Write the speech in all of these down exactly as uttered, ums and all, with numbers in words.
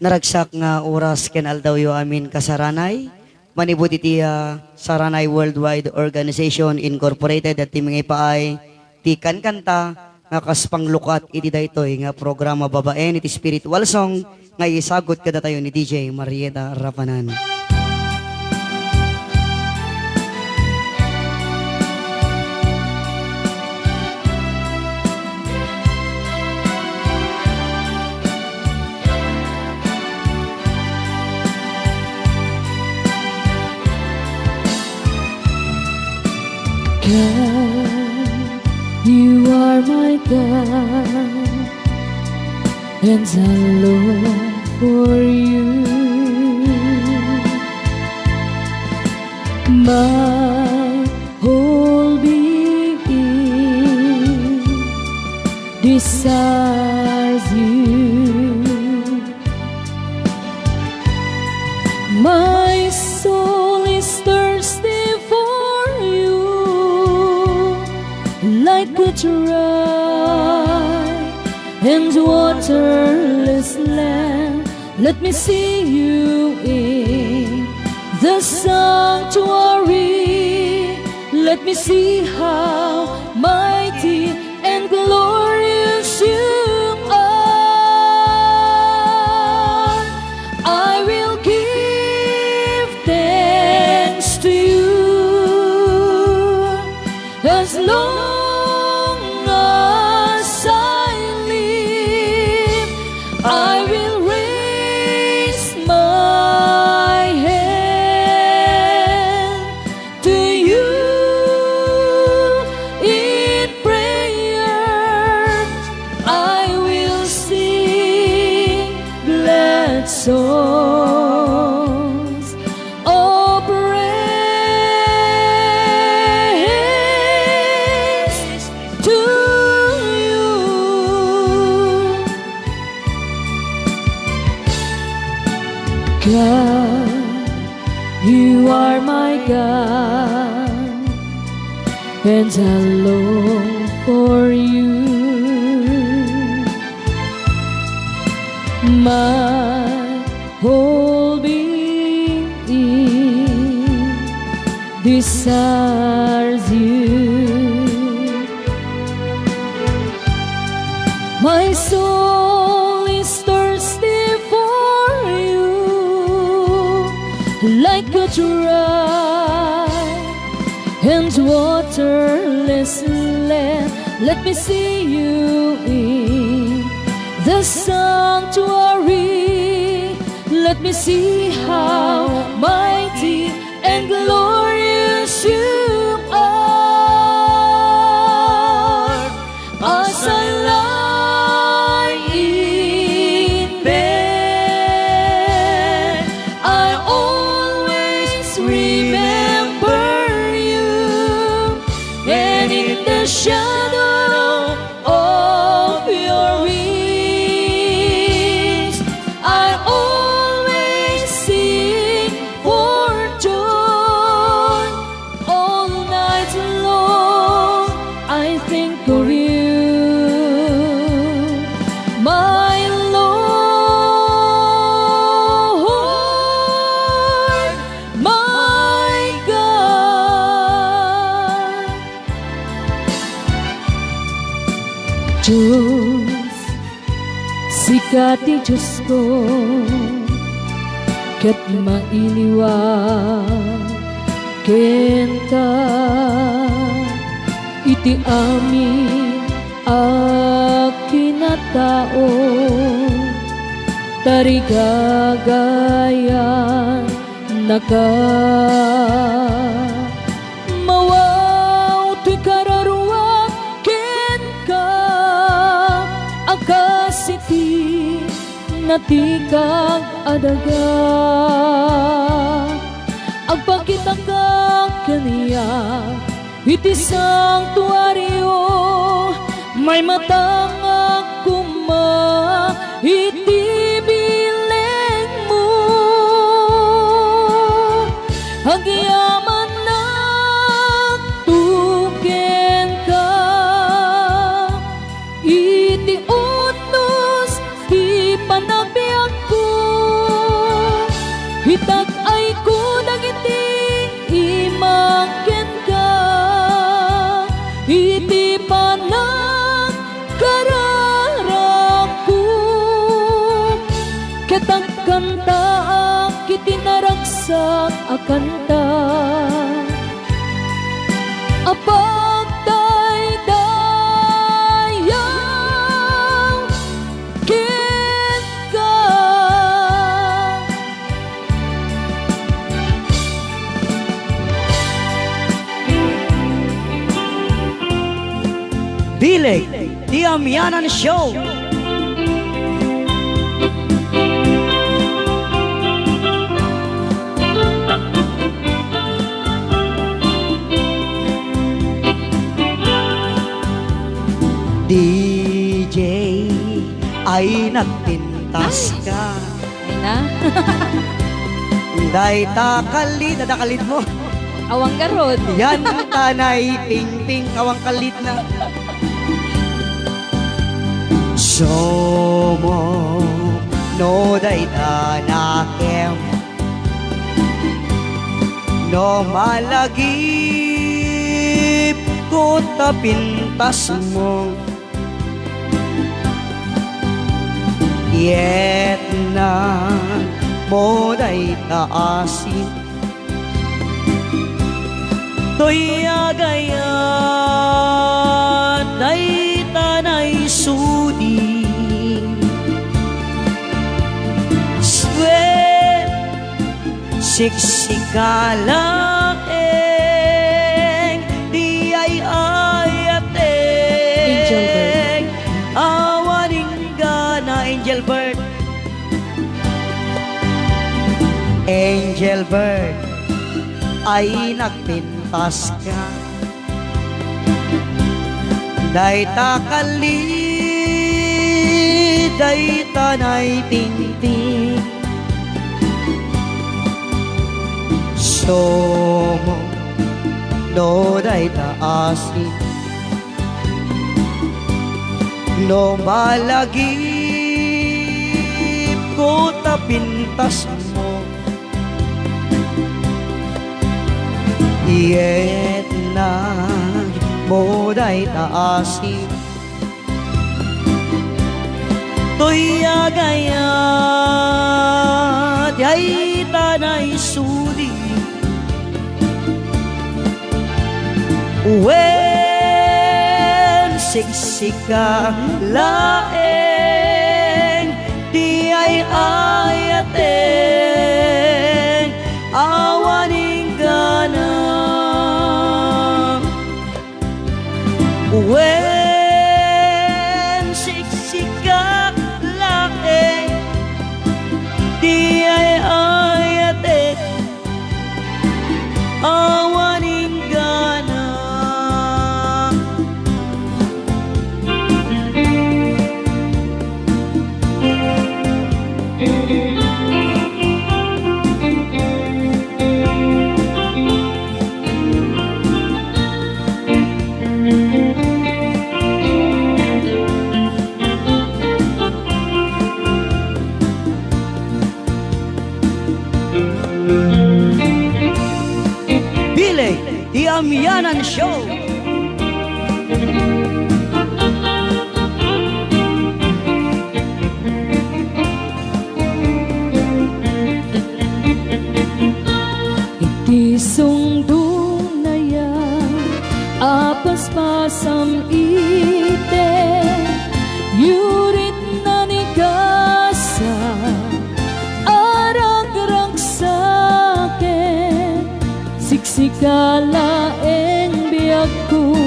Naragsak nga oras ken aldawyo amin kasaranay. Manipud iti, ah, Saranay Worldwide Organization Incorporated, ti mangipaay ti kankanta nga kas panglukat iti daytoy nga programa babaen iti spiritual song nga isagut kadatayo ni D J Marieta Rapanan. God, you are my God, and I long for you. My whole being desires you. My soul is thirsty for you, like a dry and waterless land. Let me see you in the sanctuary. Let me see how mighty and glorious you are. I will give thanks to you as long as I live. I will raise my hand to you in prayer. I will sing glad songs of praise to you. God, you are my God, and I long for you. My whole being desires you. My soul is thirsty for you, like a dry and waterless land. Let me see you in the sanctuary. Let me see how mighty and glorious you are. As I lie in bed, I always remember you, and in the shadow of your wings, I always sing for joy. All night long, I think of you, my Lord, my God. Diyos, sika ti Diosko, ket mailiwak kenka iti amin a kinatao, tarigagayan naka. Mawaw toy kararuak kenka, a kas iti natikag a daga. Agpakitakak kaniak iti sanktuario, maimatangak koma iti bilengmo. Agyamanak to kenka iti utnos ti panagbiagko. Panagkararagko, ket agkantaak iti naragsak a kanta a pagdaydayaw kenka. Bileg ti Amianan Show. D J ay nagpintas ka. Ay na. Dayta kalid, ada kalid mo. Awan garud. Yan, tanay, pingping, awan kalid na. Sumo, no dayta nakem. No malagip ko ta pintas mo. Yetna mo dayta asin. Toy agayat dayta naisudi. Sweet Siksika laeng ti ay-ayatek. Angel Bird. Awan inggana, Angel Bird. Angel Bird, ay nagpintas ka. Dayta kalid, dayta naitingting. Sumo, no dayta asin. No malagip ko ta pintas mo. Yetna mo dayta asin. Toy agayat, dayta naisudi. Wen siksika laeng ti ay-ayatek, awan inggana. Wen siksika laeng ti ay-ayatek, awan inggana. Bileg ti Amianan Show. Iti sungdong nayan a paspasam iti yurit na ni gasa a ragragsaken. Siksika laeng biagko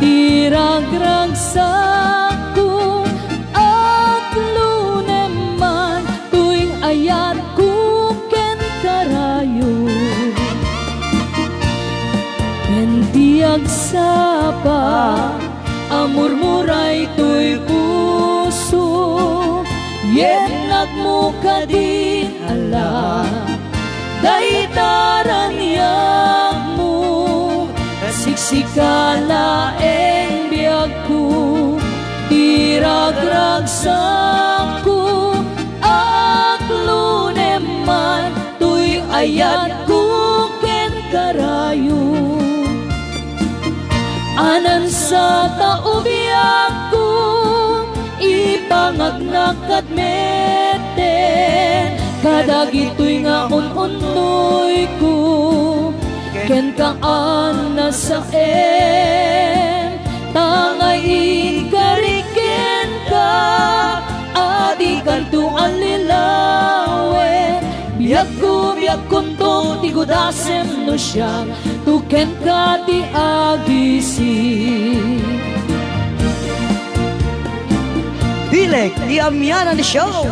ti ragragsakko, aglunem man toy ayatko ken karayo. Ken ti agsapa a murmuray toy puso, yetnak mo kadin ala dayta raniagmo. Siksika laeng biagko ti ragragsakko, aglunem man toy ayatko ken karayo. Anansa ta ubiakko, ipangagnak kad meten, kadagitoy nga un-unnoyko, kenka a nasaen, ta nga inkari kenka, a dikanto allilawen, biagko, biagkonto ti gudasem no siak, to kenka ti agisi. Bileg ti Amianan Show.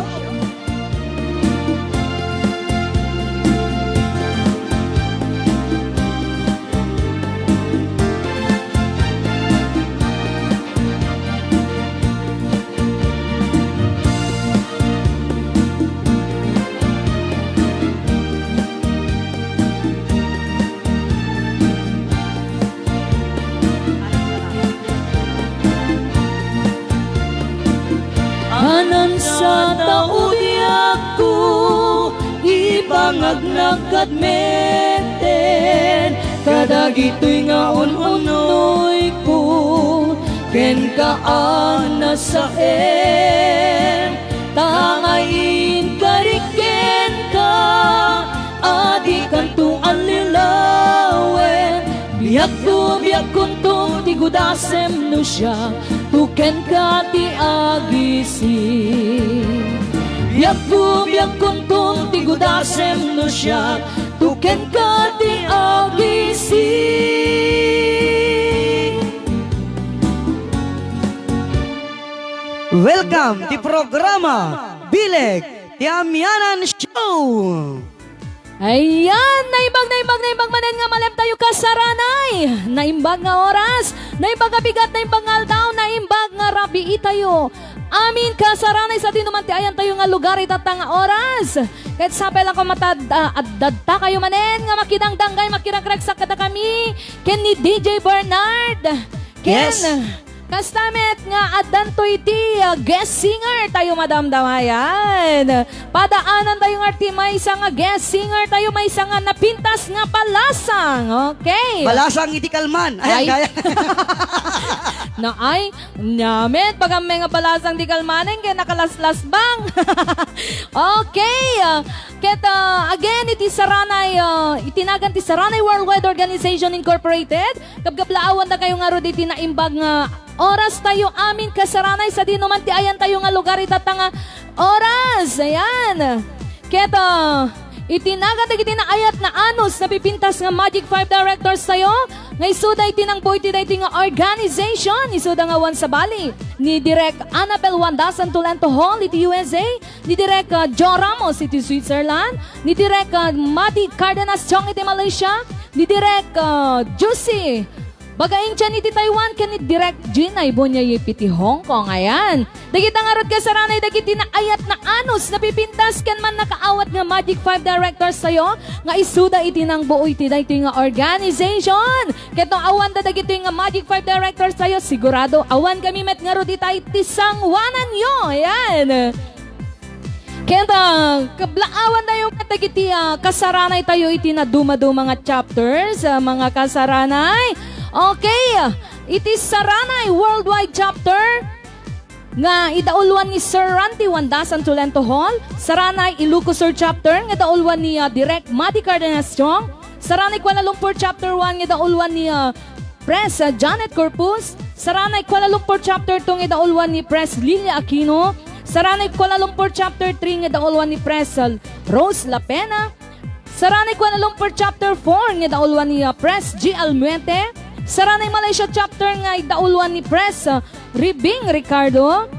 Anansa ta ubiakko, ipangagnak kad meten, kadagitoy nga un-unnoyko, kenka a nasaen, ta nga inkari kenka, a dikanto allilawen, biagko, biagkonto ti gudasem no siak, to kenka ti agisi. Biagko, biagkonto ti gudasem no siak, to kenka ti agisi. Welcome ti programa Bileg ti Amianan Show. Ayan, naimbag, naimbag, naimbag manen nga malem tayo, kasaranay. Naimbag nga oras, naimbag nga bigat, naimbag nga aldaw, naimbag nga rabii tayo. Amin, kasaranay, sa dinuman ti ayan tayo nga lugar ita nga oras. Ket sapay lang kung matad-, ah, addadta kayo manen nga makidangdanggay, makiragragsak kadakami ken ni D J Bernard. Ken, Yes. Kasta met nga addanto iti, ah, guest singer tayo, madamdama yan. Padaanan tayo nga ti maysa nga guest singer tayo, maysa nga napintas nga balasang. Okay. Balasang iti kalman. Ay, Ay. Kaya. Na, ay, nya met, pagammay nga balasang di kalmanen, kaya nakalaslasbang. Okay. Ah, ket, ah, again, iti Saranay, ah, iti nagan ti Saranay Worldwide Organization Incorporated, Kabkablaawandakayo ngarud iti naimbag nga oras tayo amin, kasaranay, sa dinuman ti ayan tayo nga lugar ita nga oras. Ayan. Ket, ah, iti nagan dagiti naayat, naanus, napipintas nga Magic Five Directors tayo, nga isuda iti nangbuo iti daytoy nga organization, isuda nga awan sabali ni Direk Annabel Wanda Santulento Hall iti U S A, ni Direk, ah, Joe Ramos iti Switzerland, ni Direk, ah, Madi Cardenas Chong iti Malaysia, ni Direk, ah, Juicy Bagaintian iti Taiwan, ken ni Direk Gina Ibonyayip iti Hong Kong. Ayan. Dagita ngarud, kasaranay, dagiti naayat, naanus, napipintas ken mannakaawat nga Magic Five Directors tayo nga isuda iti nangbuo iti daytoy nga organization. Ket no awanda dagitoy nga Magic Five Directors tayo, sigurado awan kami met ngarud itay ti sanguananyo. Ayan. Ket, ah, kablaawan tayo met dagiti, ah, kasaranay tayo iti nadumaduma nga chapters, ah, mga kasaranay. Okay, iti Saranay Worldwide Chapter nga idauluan ni Sir Randy Wanda Santulento Hall, Saranay Ilocos Sur Chapter nga idauluan ni, ah, Direk Madi Cardenas Chong, Saranay Kuala Lumpur Chapter one nga idauluan ni, ah, Pres, ah, Janet Corpus, Saranay Kuala Lumpur Chapter two nga idauluan ni Pres Lilia Aquino, Saranay Kuala Lumpur Chapter three nga idauluan ni Pres, ah, Rose Lapena, Saranay Kuala Lumpur Chapter four nga idauluan ni, ah, Pres G Almuete, Saranay Malaysia Chapter nga idauluan ni Pres, ah, Ribing Ricardo,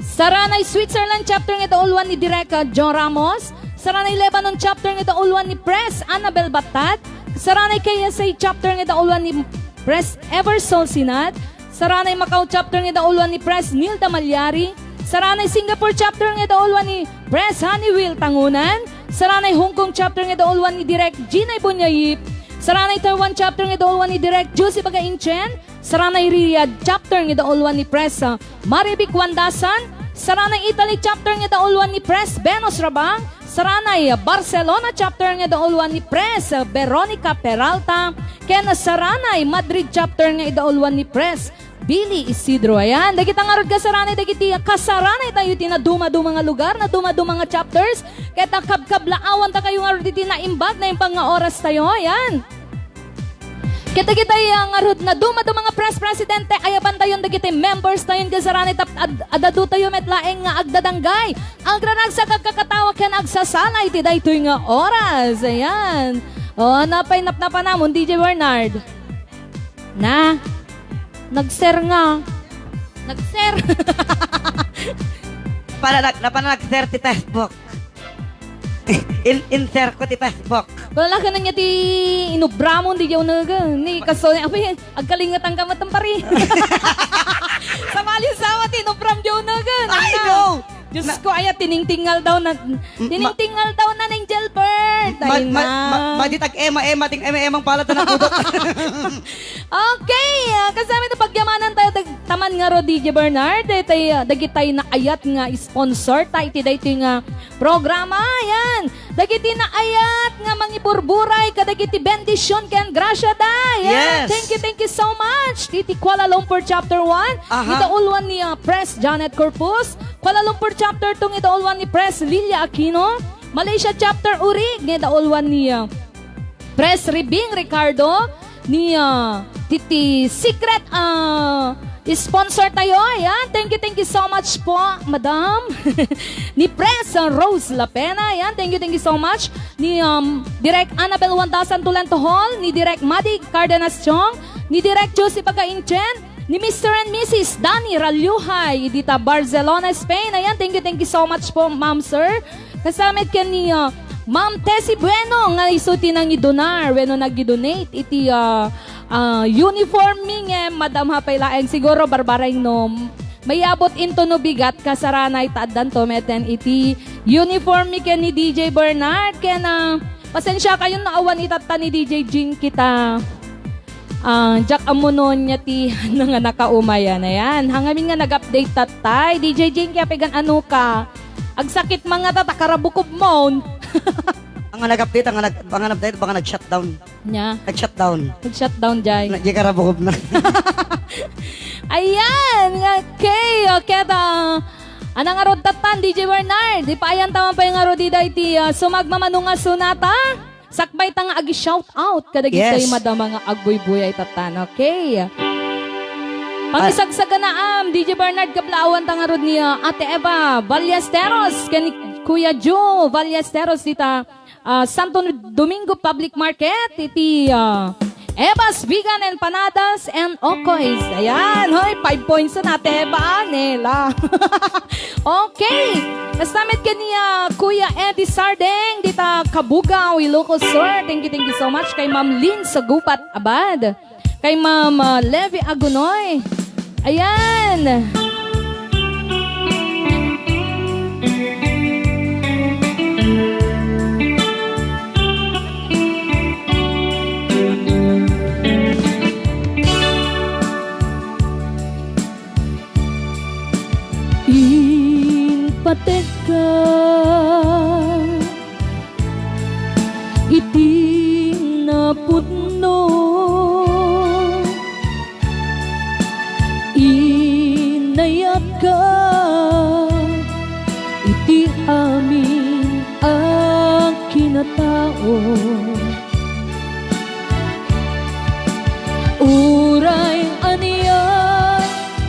Saranay Switzerland Chapter nga idauluan ni Direk, ah, Joe Ramos. Saranay Lebanon Chapter nga idauluan ni Pres Annabel Battat. Saranay K S A Chapter nga idauluan ni Pres Eversol Sinat. Saranay Macau Chapter nga idauluan ni Pres Nilda Malyari. Saranay Singapore Chapter nga idauluan ni Pres Honeywell Tangunan. Saranay Hong Kong Chapter nga idauluan ni Direk Gina Ibonyayip. Saranay Taiwan Chapter nga idauluan ni Direk Juicy Bagainchen. Saranay Riyadh Chapter nga idauluan ni Pres, ah, Marivic Wandasan. Saranay Italy Chapter nga idauluan ni Pres Benos Rabang. Saranay, Barcelona chapter nga idauluan ni Pres Veronica Peralta, ken Saranay, Madrid chapter nga idauluan ni Pres Billy Isidro. Ayan, dagita ngarud nga Saranay, dagiti kasaranay tayo iti nadumaduma nga lugar, nadumaduma nga chapters, ket kabkablaawan ta kayo ngarud iti naimbag, naimbag nga oras tayo. Ayan. Ket dagitay, ah, ngarud nadumaduma nga pres-, presidente, ayabantayon dagiti members tayon nga Saranay tap-, ad-, ad-adu tayo met laeng nga agdadanggay, agraragsak, agkakatawa, ken agsasala iti daytoy nga oras. Ayan. O, napay napnapanamon, D J Bernard? Na? Nagser nga. Nagser. Pala nag-, napana nagser ti Facebook. In-, inser ko ti Facebook. Wala ka na niya ti inubramon, di jaw naga. Ni kaso, apa yan? Agkalingatang ka matang pari. Sa mali sawa, ti inubram jaw naga. I know. Diyos ko, aya, tiningtingal daw na, tiningtingal daw na ng Angel Bird. Ma-, Ay ma-, na. Ma-, madit ag ema-ema, ting ema-emang pala ta napudot. Okay, ah, kasama na pagyamanan tayo, tag-, taman nga ro, D J Bernard, eh, tay, ah, dagitay naayat nga sponsor ta iti daytoy nga programa, yan. Dagiti naayat nga mangiburburay kadagiti bendisyon ken grasya da. Yan. Yes. Thank you, thank you so much. Iti Kuala Lumpur Chapter one, Aha. Ita ulwan ni, ah, Pres Janet Corpus. Kuala Lumpur Chapter two, ita ulwan ni Pres Lilia Aquino. Malaysia Chapter Uri, ita ulwan ni, ah, Pres Ribing Ricardo ni, ah, titi secret, ah, sponsor tayo. Ayan, thank you, thank you so much po, madam. Ni Pres, ah, Rose Lapena. Ayan, thank you, thank you so much. Ni, um, Direk Annabel Wandasan Tulento Hall, ni Direk Madi Cardenas Chong, ni Direk Josie Pagainchen, ni Mister and Missus Danny Ralyuhay, dita Barcelona, Spain. Ayan, thank you, thank you so much po, ma'am, sir. Kasamit ken ni, ah, Ma'am Tessie Bueno nga isu ti nangidonar wenno nagidonate iti, ah, ah, uniform mi ngem madam hapay laeng siguro barbareng no mayabot into no bigat kasaranay ta addanto meten iti uniform mi ken ni D J Bernard ken, ah, pasensia kayon no awan itatta ni D J Jing kita. Ah, diak ammo no ania ti ano nga nakaumayan. Ayan, hangamin nga nag-update tatay. D J Jinky, apegan ano ka? Agsakit mga tata, karabukob mon. Ang nag-update, ang nag-, ang update, baka nag-shutdown. Nya? Nag-shutdown. Nag-shutdown, jay. Na, di karabukob na. Ayan, okay, okay, ta. Anang arod tatan, D J Bernard, di pa ayan taman pa yung arod ida iti, ah, sumagmamano nga sunata. Sakbay ta nga agi-shout out kadagitoy Yes. madama nga agbuybuyay tatan, okay? Pangisagsaganaam, D J Bernard, kablaawan ta ngarud ni, ah, Ate Eva Ballesteros, ken ni Kuya Joe Ballesteros dita, ah, Santo Domingo Public Market, iti, ah, Eva's Vegan Empanadas and Okoys. Ayan, hoy, five points na, Ate Eva, Nela. Okay. Kastamit kaniya, Kuya Eddie Sardeng, dita Cabugao, Ilocos Sur. Thank you, thank you so much. Kay Ma'am Lynn Sagupat Abad. Kay Ma'am, ah, Levy Agunoy. Ayan. Inpatekka iti napudno, inayatka iti amin a kinatao. Uray ania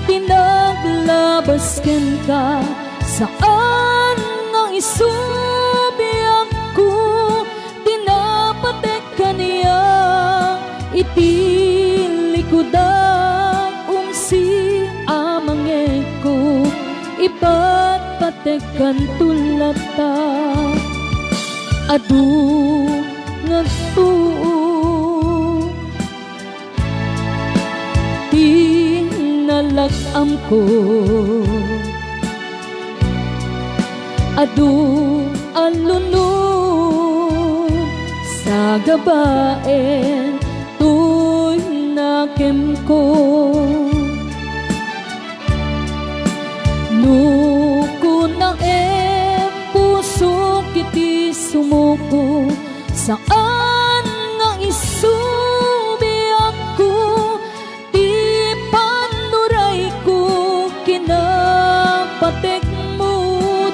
ti naglabas kenka, saan nga isu biagko ti napatek kaniak iti likudak, umsi a mangeko, ipatpatekkanto latta. Adu nga agtuo ti nalag-amko. Adu a lunod sagabaen toy nakemko. No kunaem pusok iti Saan nga isu biagko, ti pannurayko, kinapatekmo,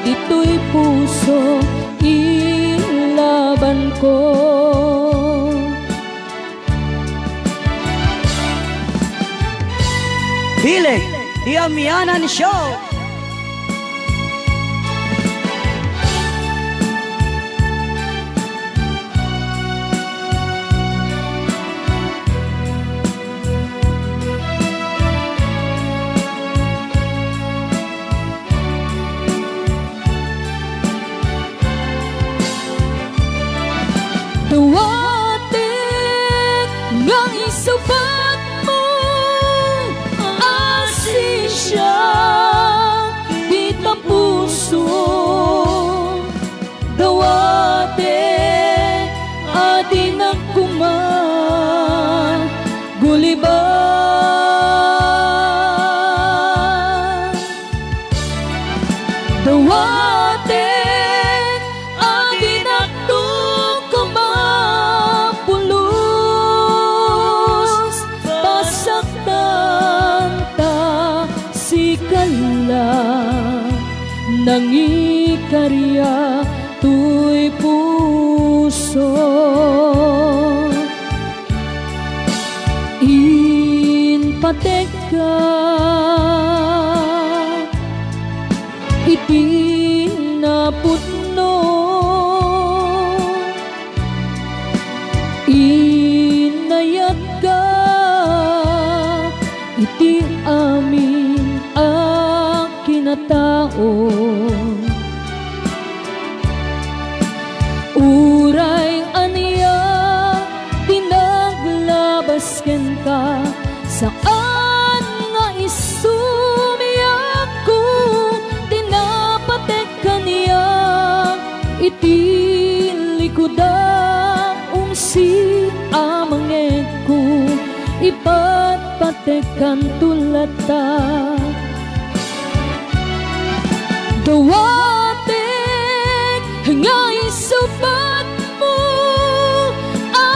ditoy puso, ilabanko. Bileg, Diamianan Show! Dawatek nga isubatmo a sisiak dita puso. Dawatek a dinak koma gulibaw. Dawatek a dinakto koma pulos, pasaktan ta sika la, nangikaria toy puso. Inpatekka iti napudno, inayatka iti amin a kinatao. Uray ania ti naglabas kenka, saan nga isu biagko, ti napatek kaniak iti likuda, umsi a mangegko, ipatpatekanto latta. Dawatek nga isubatmo a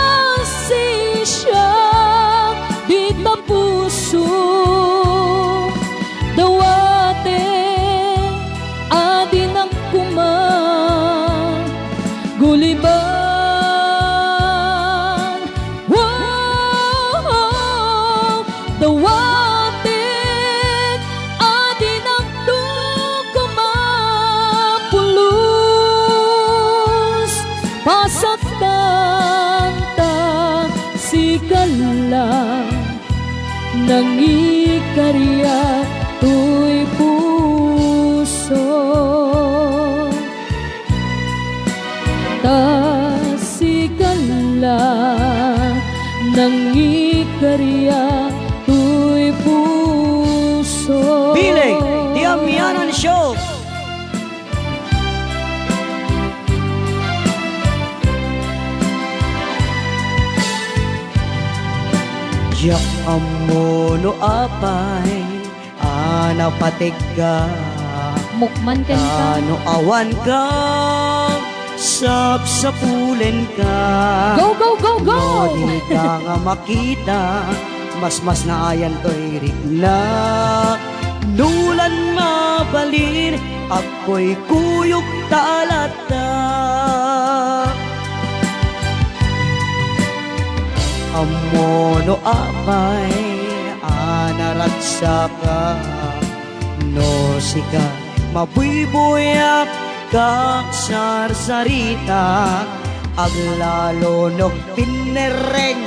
sisiak dita puso. Dawatek a dinak koma gulibaw. Wow! Dawatek a dinakdok a mapulos, pasaktan ta sika la, nangikaria toy puso. Ta sika la, nangikaria toy puso. Bileg, Diamianan Show. Diak ammo no apay a napategka. Mukman kenka. Ta no awanka, sapsapulenka. Go, go, go, go! No dika nga makita, masmasnaayan toy rikna. No lan mabalin, agkuykuyogta latta. Ammo no apay a naragsaka, no sika mabuybuyak, kaksarsarita, aglalo no pinnerreng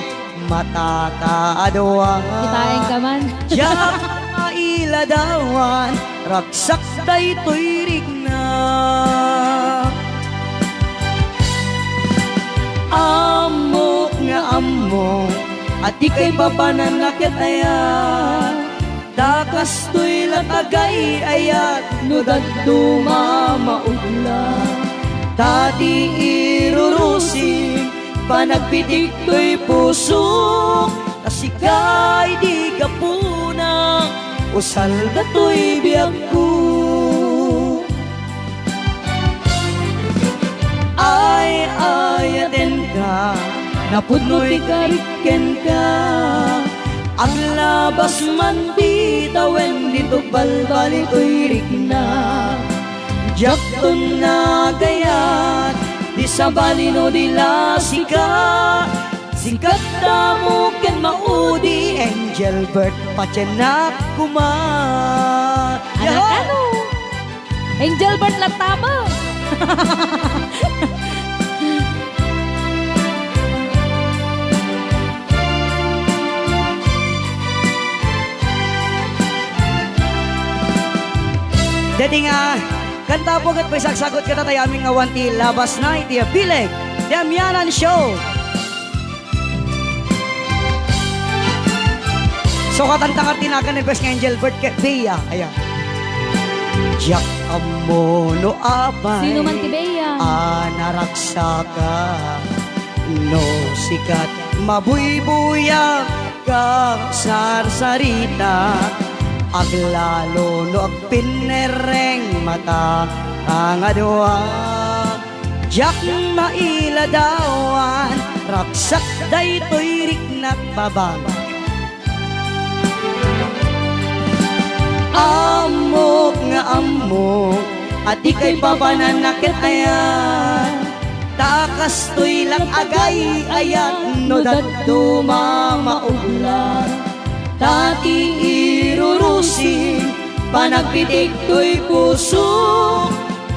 mataka a dua. Kitaenka man. Diak mailadawan, ragsak daytoy rikna. Ammok nga ammok a dika ipapanan a ket ayat. Ta kastoy la tagay-ayat no dadduma maubla. Ta ti irurusim panagbitik toy pusok, ta sika idi gapuna, usal datoy biagko. Ay-ayatenka, Napudno ti karik kenka. Aglabas man ti tawen, ditoy balbali toy rikna. Diakton nagayat, di sabali no di la sika. Sika damo ken maudi, Angel Bird, patiennak koma. Anak Yaho! Ano? Angel Bird latta mo. Dati nga, kanta po ket paisagsagot kada tayo aming awan ti labas na iti bileg. Damianan Show. Sukatan ta nga tinagan ni Bes nga Angel Bird ket Bea. Ayan. Diak ammo no apay Sino man ti Bea? A naragsaka. No sikat mabuybuyak ka sarsarita. Aglalo no agpinnerreng mata nga dua. Diak mailadawan, ragsak daytoy riknak babang. Ammok nga ammok, a dikay papananna ket ayan. Ta kastoy lang agay-ayat no dadduma maublan. Ta ti irurusin, panagbitik toy puso.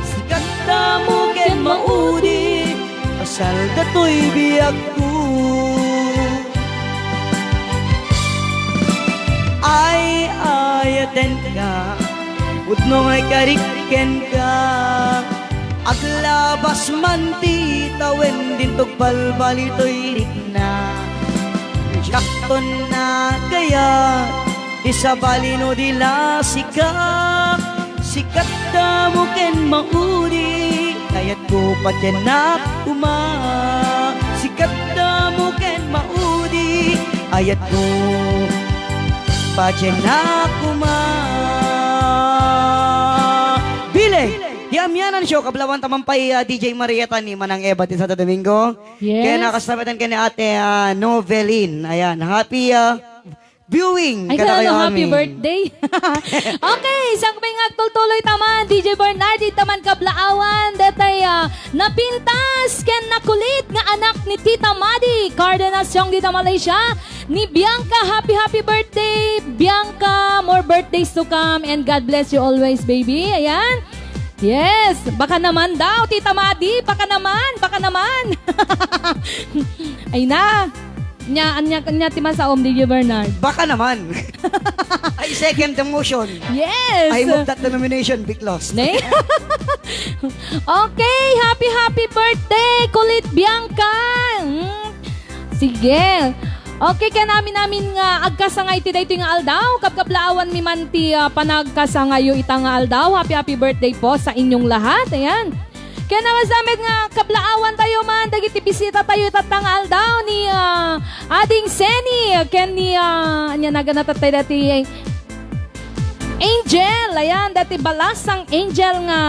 Sikat damo ken maudi, pasal datoy biagko. Ay, ayatenka, pudno nga ikarik kenka. Aglabas man ti tawen, dintog balbali toy rikna. Diakton nagayat, di sabali no di la sika. Sikat damo ken maudi, ayatko patiennak koma. Sikat damo ken maudi, ayatko patiennak koma. Bileg, Damianan Show, kablawan ta man pay, ah, D J Marietta ni Manang Eva ti Santo Domingo. Yes. Ken nakastamatan ken ni Ate, ah, Novelin. Ayan, happy, ah, viewing Ay, kadakayo kano, happy amin. Birthday. Okay, sangpay nga agtultuloy ta man, D J Bernard, ita man kablaawan, detay, ah, napintas ken nakulit nga anak ni Tita Madi Cardenas, siyong dita Malaysia, ni Bianca. Happy, happy birthday, Bianca. More birthdays to come and God bless you always, baby. Ayan. Yes, baka naman daw, Tita Madi, baka naman, baka naman. Ay na. Nya, anya, anya ti masaom, D J Bernard? Baka naman. I second the motion. Yes. I move that the nomination be closed. Ne? Okay, happy, happy birthday, Kulit Bianca. Mm. Sige. Okay, ken amin-amin nga agkasangay ti daytoy nga aldaw, kabkablaawanmi man ti, ah, panagkasangayo ita nga aldaw. Happy, happy birthday po sa inyong lahat. Ayan. Ken awan sa met nga kablaawan tayo man, dagiti bisita tayo itatta nga aldaw ni, ah, Ading Seni, ken ni, ah, ania naganna tattay dati, Angel, ayan, dati balasang Angel nga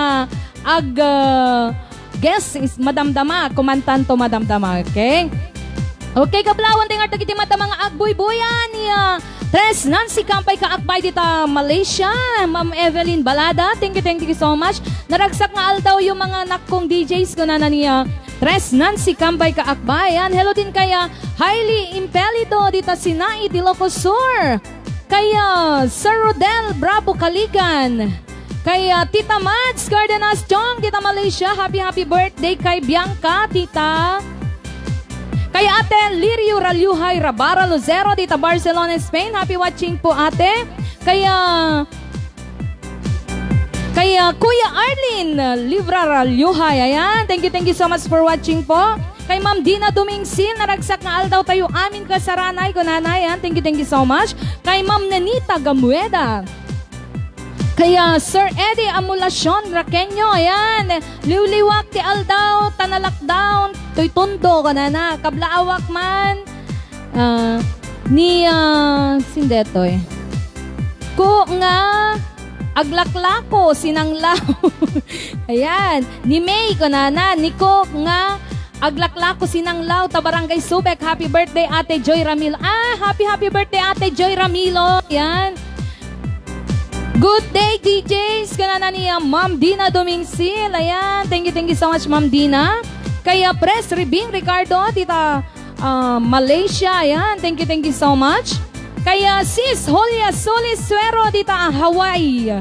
ag, ah, guest is madamdama, kumantanto madamdama, okay? Okay, kablaawan, ti ngardag iti madama nga agbuybuyan ni, ah, Tres Nancy Kampay Kaakbay dita Malaysia, Ma'am Evelyn Balada, thank you, thank you so much. Naragsak nga aldaw yung mga anak kong D Js, kunana ni, ah, Tres Nancy Kampay Kaakbay. Yan, hello din kay, ah, Hailey Impelido dita Sinait, Ilocos Sur. Kay, ah, Sir Rodel Bravo Kaligan. Kay, ah, Tita Mads Cardenas Chong, dita Malaysia. Happy, happy birthday kay Bianca, Tita. Kay Ate Lirio Ralyuhay Rabara Lucero, dita Barcelona, Spain. Happy watching po, Ate. Kay, ah, Kay, ah, Kuya Arlene, ah, Libra Ralyuhay. Ayan, thank you, thank you so much for watching po. Kay Ma'am Dina Dumingsil, naragsak nga aldaw tayo amin kasaranay, kunana, ayan, thank you, thank you so much. Kay Ma'am Nenita Gamueda. Kay, ah, Sir Eddie Amulacion Raqueño, ayan, liwliwak ti aldaw, ta na-lockdown, toy tundo, kunana, kablaawak man. Ah, ni, ah, sino daytoy? Ko nga aglaklako, sinanglaw. Ayan. Ni May, kunana, ni Ko nga Aglaklako Sinanglaw, ta Barangay Subec. Happy birthday, Ate Joy Ramilo. Ah, happy, happy birthday, Ate Joy Ramilo. Yan. Good day, D Js. Kunana ni, ah, Ma'am Dina Domingsil. Ayan. Thank you, thank you so much, Ma'am Dina. Kay Pres Ribing Ricardo, dita, ah, Malaysia. Ayan. Thank you, thank you so much. Kay Sis Julia Solis Suero, dita, ah, Hawaii.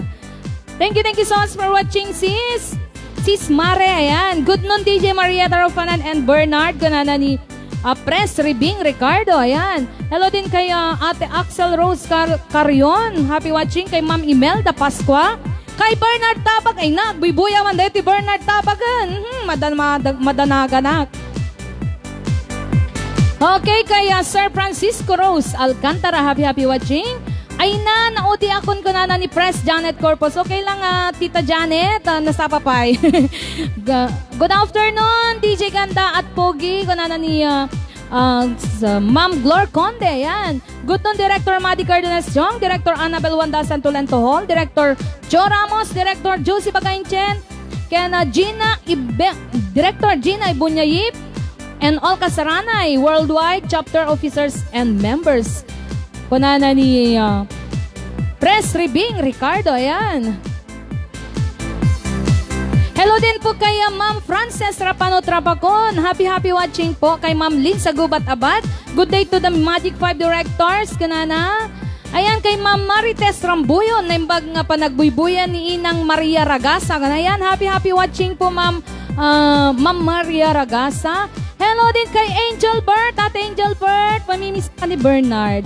Thank you, thank you so much for watching, sis. Sis Mare, ayan. Good noon, D J Maria Tarofanan and Bernard. Kunana ni, ah, Pres Ribing Ricardo, ayan. Hello din kay, ah, Ate Axel Rose Car-, Carion. Happy watching kay Ma'am Imelda Pascua. Kay Bernard Tabag, ay na, buybuya man daytoy Bernard Tabag, eh. Mhm, madan-, madag-, madanaganak. Okay, kay, ah, Sir Francisco Rose Alcantara, happy, happy watching. Ay na, naudi akon kunana ni Pres Janet Corpus. Okay lang, ah, Tita Janet, ah, nasapa pay. Ga-, good afternoon, D J Ganda at Pogi. Kunana ni, ah, ah, sa Ma'am Glor Conde, yan. Good noon, Director Madi Cardenas Jong, Director Annabel Wanda Santulentohol, Director Joe Ramos, Director Josie Bagainchen, ken, ah, Gina Ibe-, Director Gina Ibunyayip, and all Kasaranay Worldwide Chapter Officers and Members. Kunana ni, ah, Pres Ribing Ricardo, ayan. Hello din po kay, ah, Ma'am Frances Rapano Trapacon. Happy, happy watching po kay Ma'am Lynn Sagubat Abad. Good day to the Magic Five Directors, kunana. Ayan, kay Ma'am Marites Rambuyon, naimbag nga panagbuybuyan ni Inang Maria Ragasa. Ayan, happy, happy watching po, Ma'am, ah, Ma'am Maria Ragasa. Hello din kay Angel Bert, Ate Angel Bert. Mamimiss ka ni Bernard.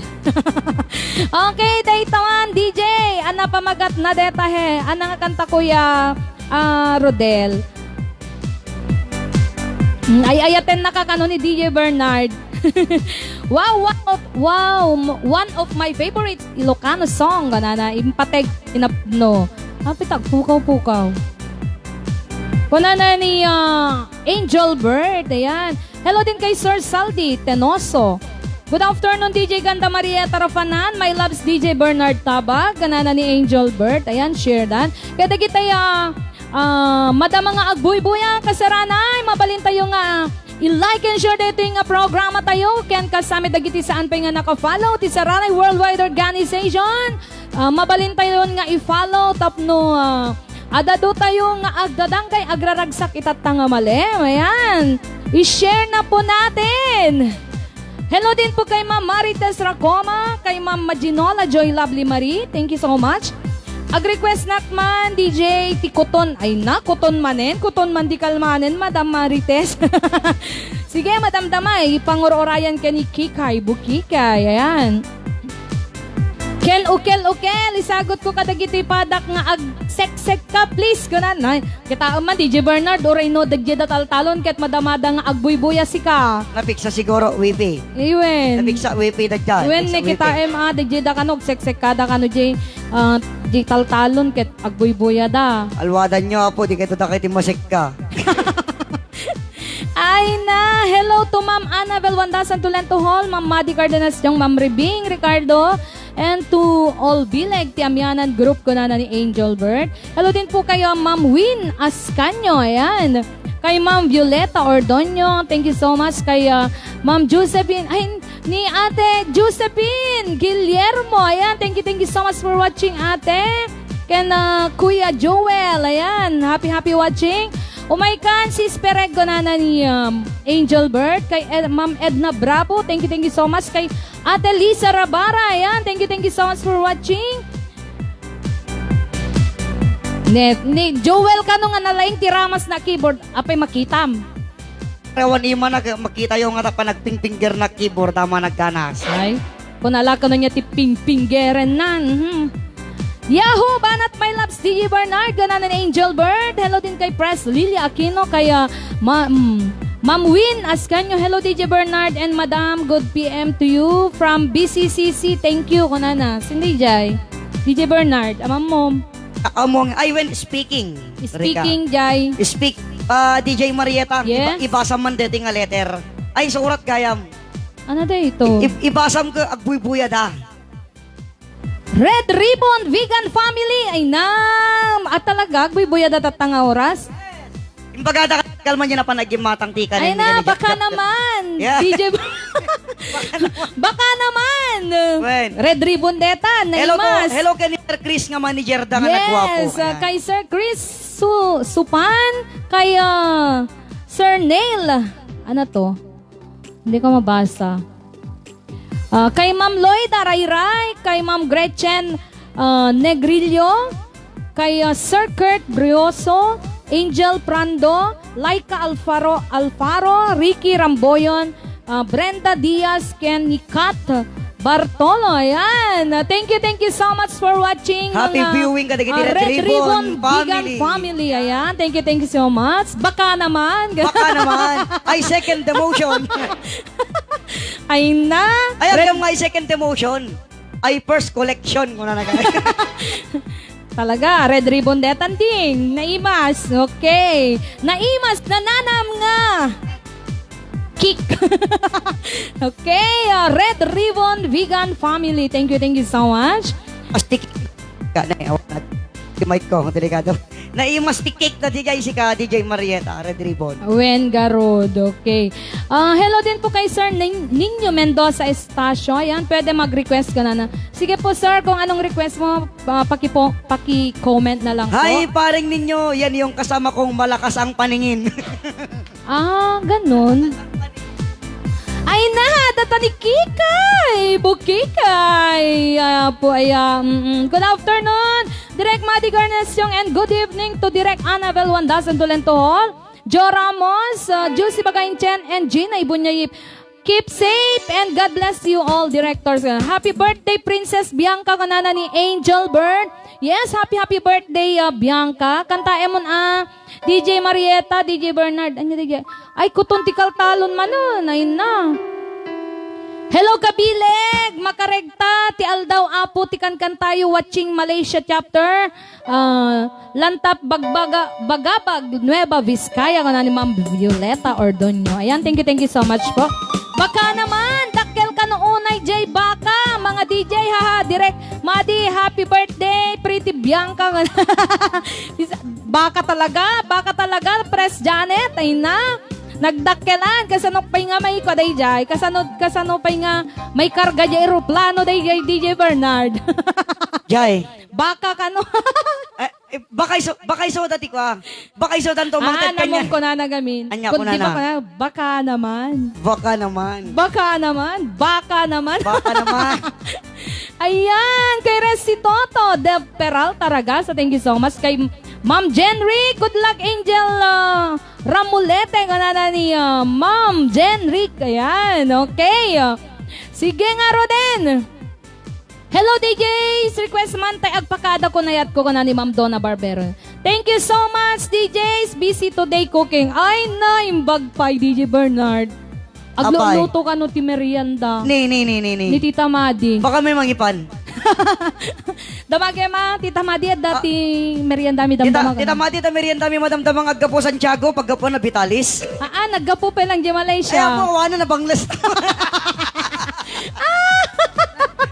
Okay, dayta man, D J. Ana pamagat na deta he. Ana nga kanta, Kuya, ah, Rodel. Mm, ay, ayaten na kakano ni D J Bernard. Wow, wow, wow, m-, one of my favorite Ilocano song. Kunana, impateg, inapno. Apit, agpukaw-pukaw. Kunana ni, ah, Angel Bird, ayan. Hello din kay Sir Saldi Tenoso. Good afternoon, D J Ganda Maria Tarafanan. My loves, D J Bernard Tabag. Kunana ni Angel Bird. Ayan, share dan. Kaya dagiti, ah, ah, madama nga agbuybuya, Kasaranay, mabalintayo nga i-like and share daytoy nga programa tayo. Ken kasami dagiti saan pay nga naka-follow ti Saranay Worldwide Organization. Ah, mabalintayon nga i-follow tapno, ah, adda dutayo nga agdadangkay agraragsak itatta nga malem. Ayan. I-share na po natin. Hello din po kay Ma'am Marites Racoma, kay Ma'am Maginola Joy Lovely Marie. Thank you so much. Ag-request nak man, D J, ti Kuton. Ay na, Kuton manen. Kuton man di kalmanen, Madam Marites. Sige, Madam Damay, pangur-urayan ka ni Kikay Bukikay. Ayan. Kel ukel ukel, isagut ko kadagiti padak nga agseksek ka, please, kunan. Ay, kitaem man, D J Bernard, uray no, dagiti da taltalon, ket madamada nga agbuybuya sika. Napigsa siguro, wifi. Iwen. Napigsa, wifi, dagita. Iwen, ni kitaem, ah, dagiti da kano, agseksek ka da kano, di, ah, di taltalon, ket agbuybuya da. Alwadan nyo, apo, di kayo dakay ti masekka. Ay na! Hello to Ma'am Annabel Wanda Santulan Tuhol, Ma'am Madi Cardenas Jong, Ma'am Ribing Ricardo, and to all Bileg ti Amianan Group, kunana ni Angel Bird. Hello din po kayo, Ma'am Win Ascanio, ayan. Kay Ma'am Violeta Ordonio, thank you so much. Kay, ah, Ma'am Josephine, ay, ni Ate Josephine Guillermo, ayan. Thank you, thank you so much for watching, Ate. Ken, ah, Kuya Joel, ayan. Happy, happy watching. Umay kan, Sis Pereg, kunana ni, um, Angel Bird. Kay Ed-, Ma'am Edna Bravo, thank you, thank you so much. Kay Ate Lisa Rabara, ayan. Thank you, thank you so much for watching. Ne, ni Joel kano nga nalaing ti ramas na keyboard, apay makitam. Awan ima nag-, makita yo nga ta panagpingpingger na keyboard, tama nagkanas. Ay, kun ala kano niya ti pingpinggeren na. Mhm. Yahoo! Banat, my loves, D J Bernard, ganan and Angel Bird. Hello din kay Pres Lilia Aquino, kay, ah, Ma-, mm, Ma'am Win Ascanio. Hello, D J Bernard and Madam. Good P M to you from B C C C. Thank you, kunana. Sin D J? D J Bernard, amam mo. Among, I went speaking. Speaking, Jay. Speak, ah, D J Marieta, iba-, Yes. ibasa man deti nga letter. Ay, surat gayam. Ano da ito? I-, ibasam ko, agbuybuyada. Red Ribbon Vegan Family. Ay, nam. At talaga, agbuybuyada tatta nga oras. Imbagada ka, Kalman niya na panagimmatang tika Ay nin na, ganyan, baka jap, jap, jap. naman. Yeah. D J, baka naman. Wen. Red Ribbon deta, Hello ko, naimas. hello kay ni Sir Chris nga manager da nga nagwapo. Yes, ah, Ayan. kay Sir Chris Su-, Supan, kay, ah, Sir Neil. Ano to? Hindi ko mabasa. Ah, kay Ma'am Lloyd Arayray, kay Ma'am Gretchen, ah, Negrillo, kay, ah, Sir Kurt Brioso, Angel Prando, Laika Alfaro, Alfaro, Ricky Ramboyon, ah, Brenda Diaz, ken ni Kat Bartolo. Ayan. Ah, thank you, thank you so much for watching, Happy mga, viewing kadagiti ah, Red Red Ribbon Ribbon Vegan family. family. Ayan. Thank you, thank you so much. Baka naman. Baka naman. I second the motion. Ay na. Ay, Red ang nga second emotion ay first collection, kuna na kami. Talaga, Red Ribbon detan din. Naimas. Okay. Naimas, nananam nga. Kick. Okay, ah, Red Ribbon Vegan Family. Thank you, thank you so much. Astik. Ka na, eh, awan na. Di mic ko, delikado. Naimas ti cake na D J si ka, D J Marieta, Red Ribbon. Wen garud, okay. Ah, hello din po kay Sir Nin-, Nino Mendoza Estacio. Ayan, pwede mag-request ka na, na. Sige po, sir, kung anong request mo, ah, pakipo-, paki-comment na lang po. Hi, pareng ninyo. Yan yung kasama kong malakas ang paningin. Ah, ganun. Ay na, data ni Kikay! Bukikay! Ah, po, ay, ah, mm, mm. Good afternoon, Direk Madi Garnacion, and good evening to Direk Annabel Wandasan Tolento Hall, Joe Ramos, ah, Juicy Bagainchen, and Gina Ibunyayip. Keep safe and God bless you all, directors. Happy birthday, Princess Bianca, kanana ni Angel Bird. Yes, happy, happy birthday, ah, Bianca. Kantaem mon, ah, D J Marieta, D J Bernard, anya D J? Ay, kuton ti kaltalon manen, ay na. Hello, kabileg! Makaregta ti aldaw, Apo, ti kankantayo, watching Malaysia chapter. Ah, Lantap, Bagbaga, Bagabag, Nueva Vizcaya, kuna ni Ma'am Violeta Ordonio. Ayan, thank you, thank you so much po. Baka naman, dakkel kano unay, Jay Baka, mga D J, haha, direct. Madi, happy birthday, Pretty Bianca. Baka talaga, baka talaga, Pres Janet, ay na. Nagdakkelan, kasano pay nga may kwa dayjay? Kasano, kasano pay nga may karga di eroplano dayjay, D J Bernard? Jay. Baka kano? Eh, eh, baka iso, baka iso dati kwa. Baka iso danto Ah, mangted kanya. Namon ko na nagamin. Anya Kun ko na di na. Baka, baka naman. Baka naman. Baka naman. Baka naman. Baka naman. Ayan, kay Resi Toto de Peralta Ragasa, thank you so much. Kay Ma'am Jenry, good luck, Angel, ah, Ramulete, kanana ni, ah, Ma'am Jenry. Ayan, okay. Sige nga, Roden. Hello, D Js! Request man tay agpakada ko nayat ko, kuna ni Ma'am Donna Barbero. Thank you so much, D Js! Busy today cooking. Ay, naimbag pay, D J Bernard. Agluluto kano ti merienda. Ni, ni, ni, ni, ni. Ni Tita Madi. Baka may mangipan. Damag, Emma, Tita Madi, at dati merienda mi Tita, damdama Tita Madi, ta merienda mi madamdama nga aggapu Santiago, paggapu na Vitalis. Ah, ah, naggapu pa lang di Malaysia. Ay, ako, wala na bangles.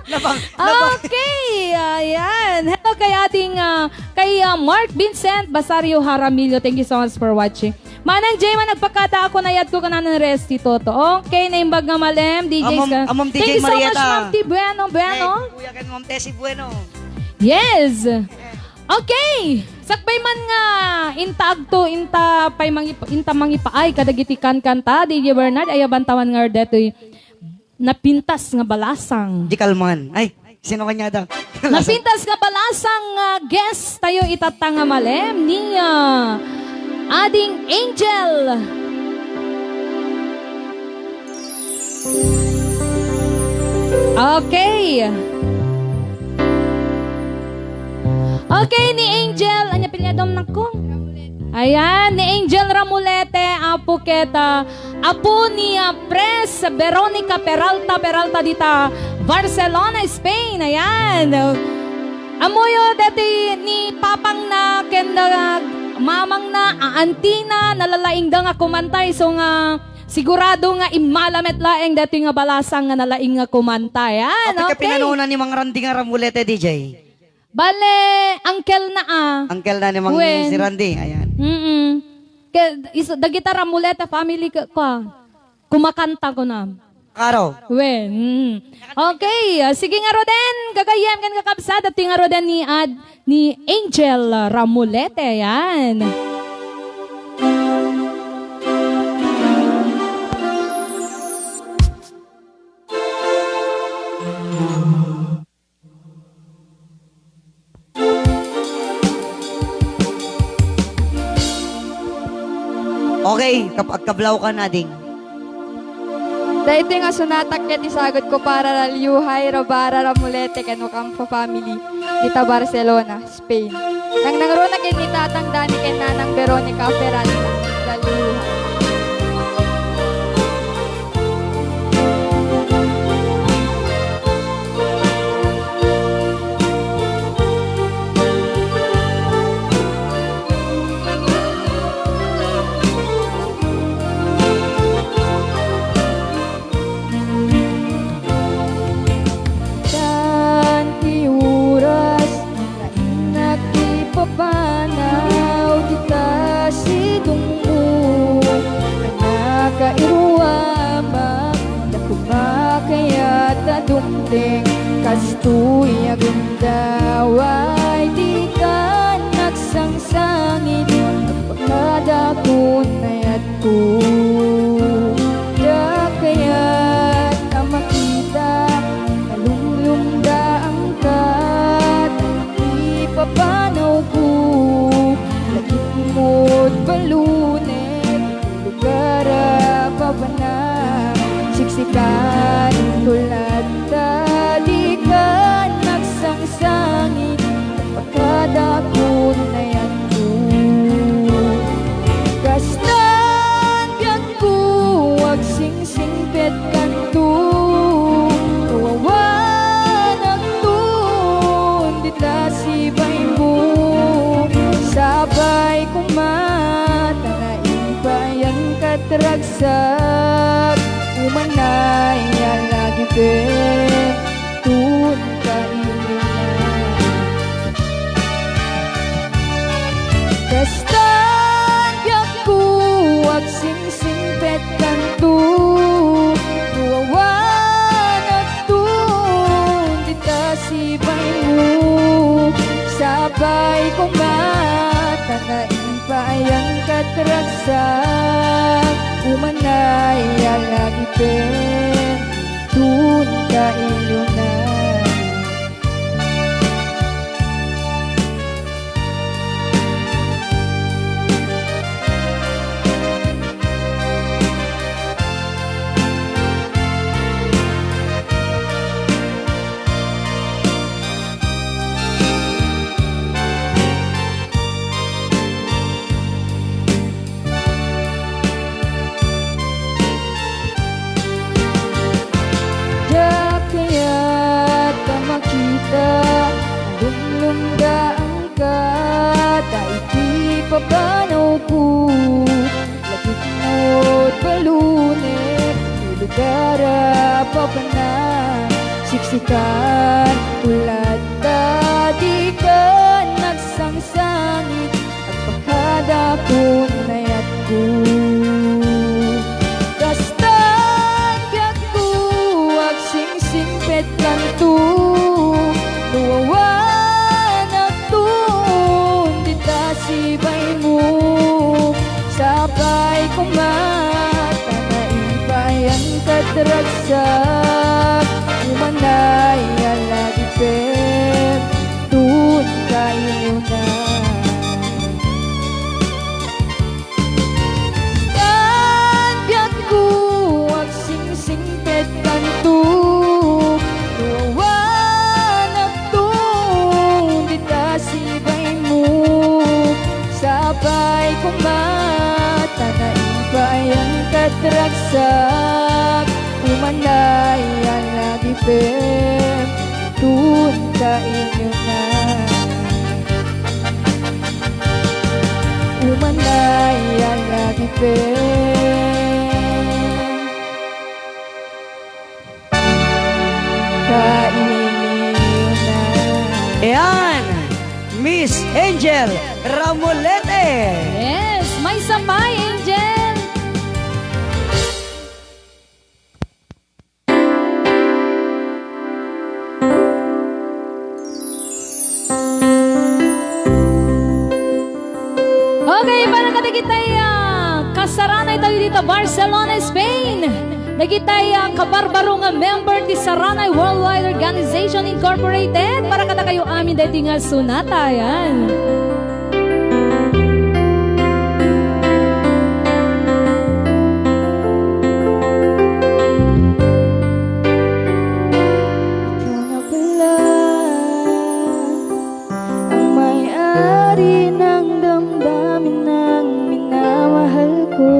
Nabang, nabang. Okay, ayan. Hello kay ating, ah, kay, ah, Mark Vincent Basario Jaramillo. Thank you so much for watching. Manang Jay, man nagpakada ako, nayat ko kanan ng rest, Tito. Okay, naimbag nga malem, D Js Amam, ka. Amam Thank D J you so much, Marieta. Ma'am T Bueno, Bueno. Hey, Kuya kan Ma'am Tessie Bueno. Yes. Okay. Sakbay man nga inta agto, inta pay mangip-, inta mangipaay kadagiti kankanta, D J Bernard, ayaban taman nga detoy napintas nga balasang. Di kalman. Ay, sino kanya daw? Napintas nga balasang, ah, guest tayo itatta nga malem ni, ah, Ading Angel. Okay. Okay, ni Angel. Anya piliadom nako? Ayan, ni Angel Ramulete, apo keta, apo ni, ah, Pres Veronica Peralta, Peralta dita Barcelona, Spain. Ayan. Ammoyo deti ni papangna ken da mamangna, aantina, nalalaingda nga kumanta, isu nga sigurado nga immala met laeng deti nga balasang nga nalaing nga kumanta. Ayan, Apay ka okay. Pinanona ni Mang Randy nga Ramulete, D J? Bale, uncle na, ah. Uncle na ni Mang Wen. Si Randy, ayan. Mm-mm. Ke, is, dagita Ramulete family ke, kua, kumakanta kuna. Karo. Wen. Mm. Okay, ah, sige ngaruden, gagayyem ken kakabsat, daytoy ngaruden ni Ad-, ni Angel Ramulete, yan. Okay, kap-, agkablaw ka na, ding. Daytoy nga sonatak ket isagutko para Raliuhay, Rabara, Ramulete, ken Ocampo family, dita Barcelona, Spain. Nangnangruna ken ni Tatang Dani ken Nanang Veronica Ferrante, Raliuhay. Tan ti oras, nainnak ti papanaw dita sidongmo. Nakairuamak, dakuma kayat a dumteng, kastoy a gundaway, dikan agsangsangit, agpakadakon ayat ko. Diak kayat a makita, nalumlumdaanka, ti papanawko, lagipmod balunek, lugar a papanam, siksikan, tulad ta dikan agsangsangit, pakadakon ayatko. Kastan biagko, agsingsingpetkanto, awanakton dita sibaymo. Sapay koma ta naipayan kat ragsak, umanay a lagipen, tun kailiwna. Kastan biagko, agsingsingpetkanto, no awanakton dita sibaymo. Sapay koma ta naipayan kat ragsak, umanay a lagipen, tun kailiwna. Diak kayat a makita, nalumlumdaanka, ta iti papanawko, lagipmod balunek, ti lugar a papanam, siksikan, tulad ta dikan agsangsangit, agpakadakon ayatko. Kastan biagko, agsingsingpetkanto, no awanakton dita sibaymo. Sapay koma ta naipayan kat ragsak, umanay a lagipen, tun kailiwna. Tan biagko, agsingsingpetkanto, no awanakton dita sibaymo. Sapay koma ta naipayan kat ragsak, umanay a lagipen, tun kailiwna. Umanay a lagipen, kailiwna. Ayan, Miss Angel. Angel Ramulete. Yes, maysa pay, Angel. Okay, para kadagitay, ah, kasaranay tayo dita Barcelona, Spain. Dagitay, ah, kabarbaro nga member ti Saranay Worldwide Organization Incorporated. Para kadakayo amin daytoy nga sonata, yan. Ikaw na pala ang may-ari ng damdamin ng minamahal ko.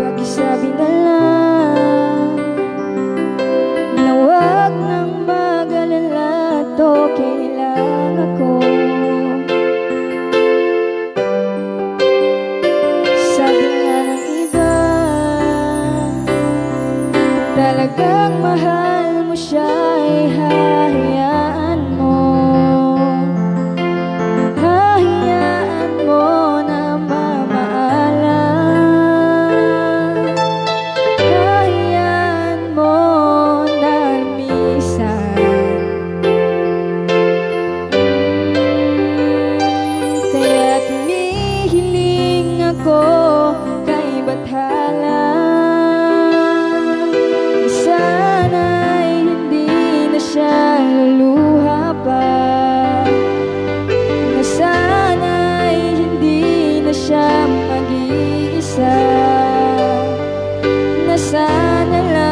Pakisabi na lang na wag nang mag-alala, at okay lang ako. Sabi nga ng iba, kung talagang mahal mo siya, ay hahayaan mo. Hahayaan mo na mamaalam. Hahayaan mo na lumisan. Kaya't humihiling ako kay Bathala. Sana'y hindi na siya luluha pa. Na sana'y hindi na siya mag-iisa. Na sana lang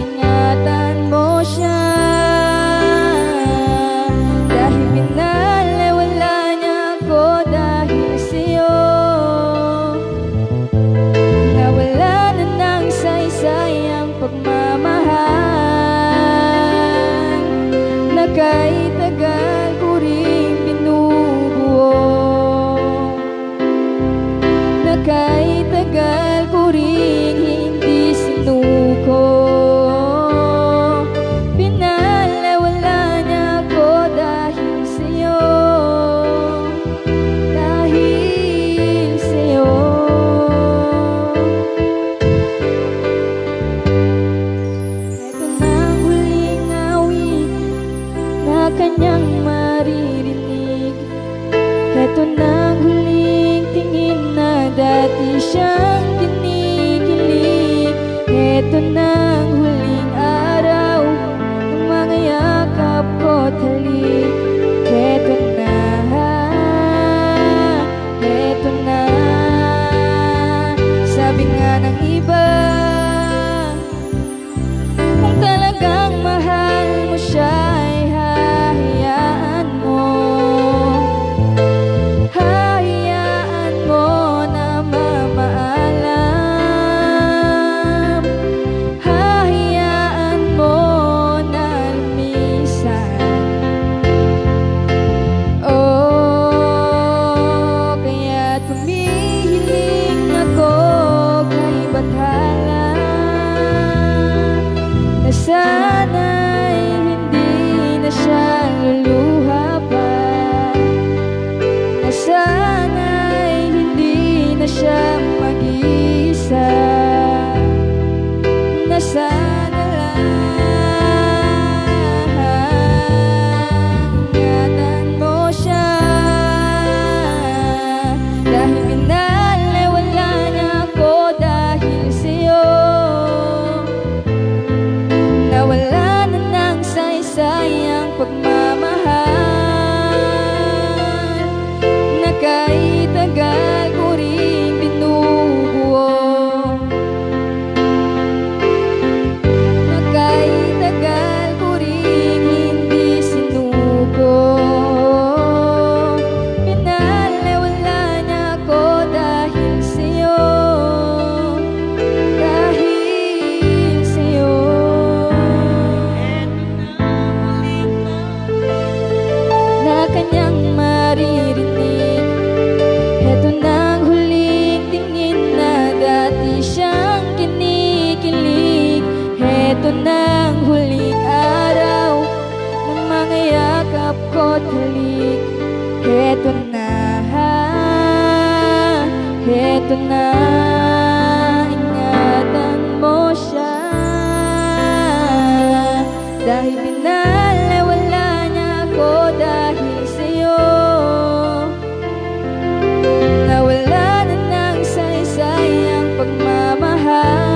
ingatan mo siya. Dahil pinalewala niya ako dahil sa'yo. Nawala na ng saysay ang pagmamahal na kay tagal ko ring binubuo, na kay tagal ko ring hindi sinuko. Pinalewala niya ako dahil sa'yo, dahil sa'yo. Ito na ang huling awit na kanyang maririnig. Heto na ang huling tingin na dati siyang kinikilig. Heto na ang huling araw ng mga yakap ko't halik. Heto na, heto na. Sabi nga ng iba, kung talagang mahal mo siya, ay hahayaan mo. Hahayaan mo na mamaalam. Hahayaan mo na lumisan. Oh, kaya't humihiling ako kay Bathala na sana'y hindi na siya luluha pa, na sana'y hindi na siya mag-iisa, na sana lang ingatan mo siya. Dahil pinalewala niya ako dahil sa'yo. Nawala Huling araw ng mga yakap ko tulik. Heto na, heto na, ingatan mo siya. Dahil binalewala niya ako dahil sa'yo. Nawala na ng saysay ang pagmamahal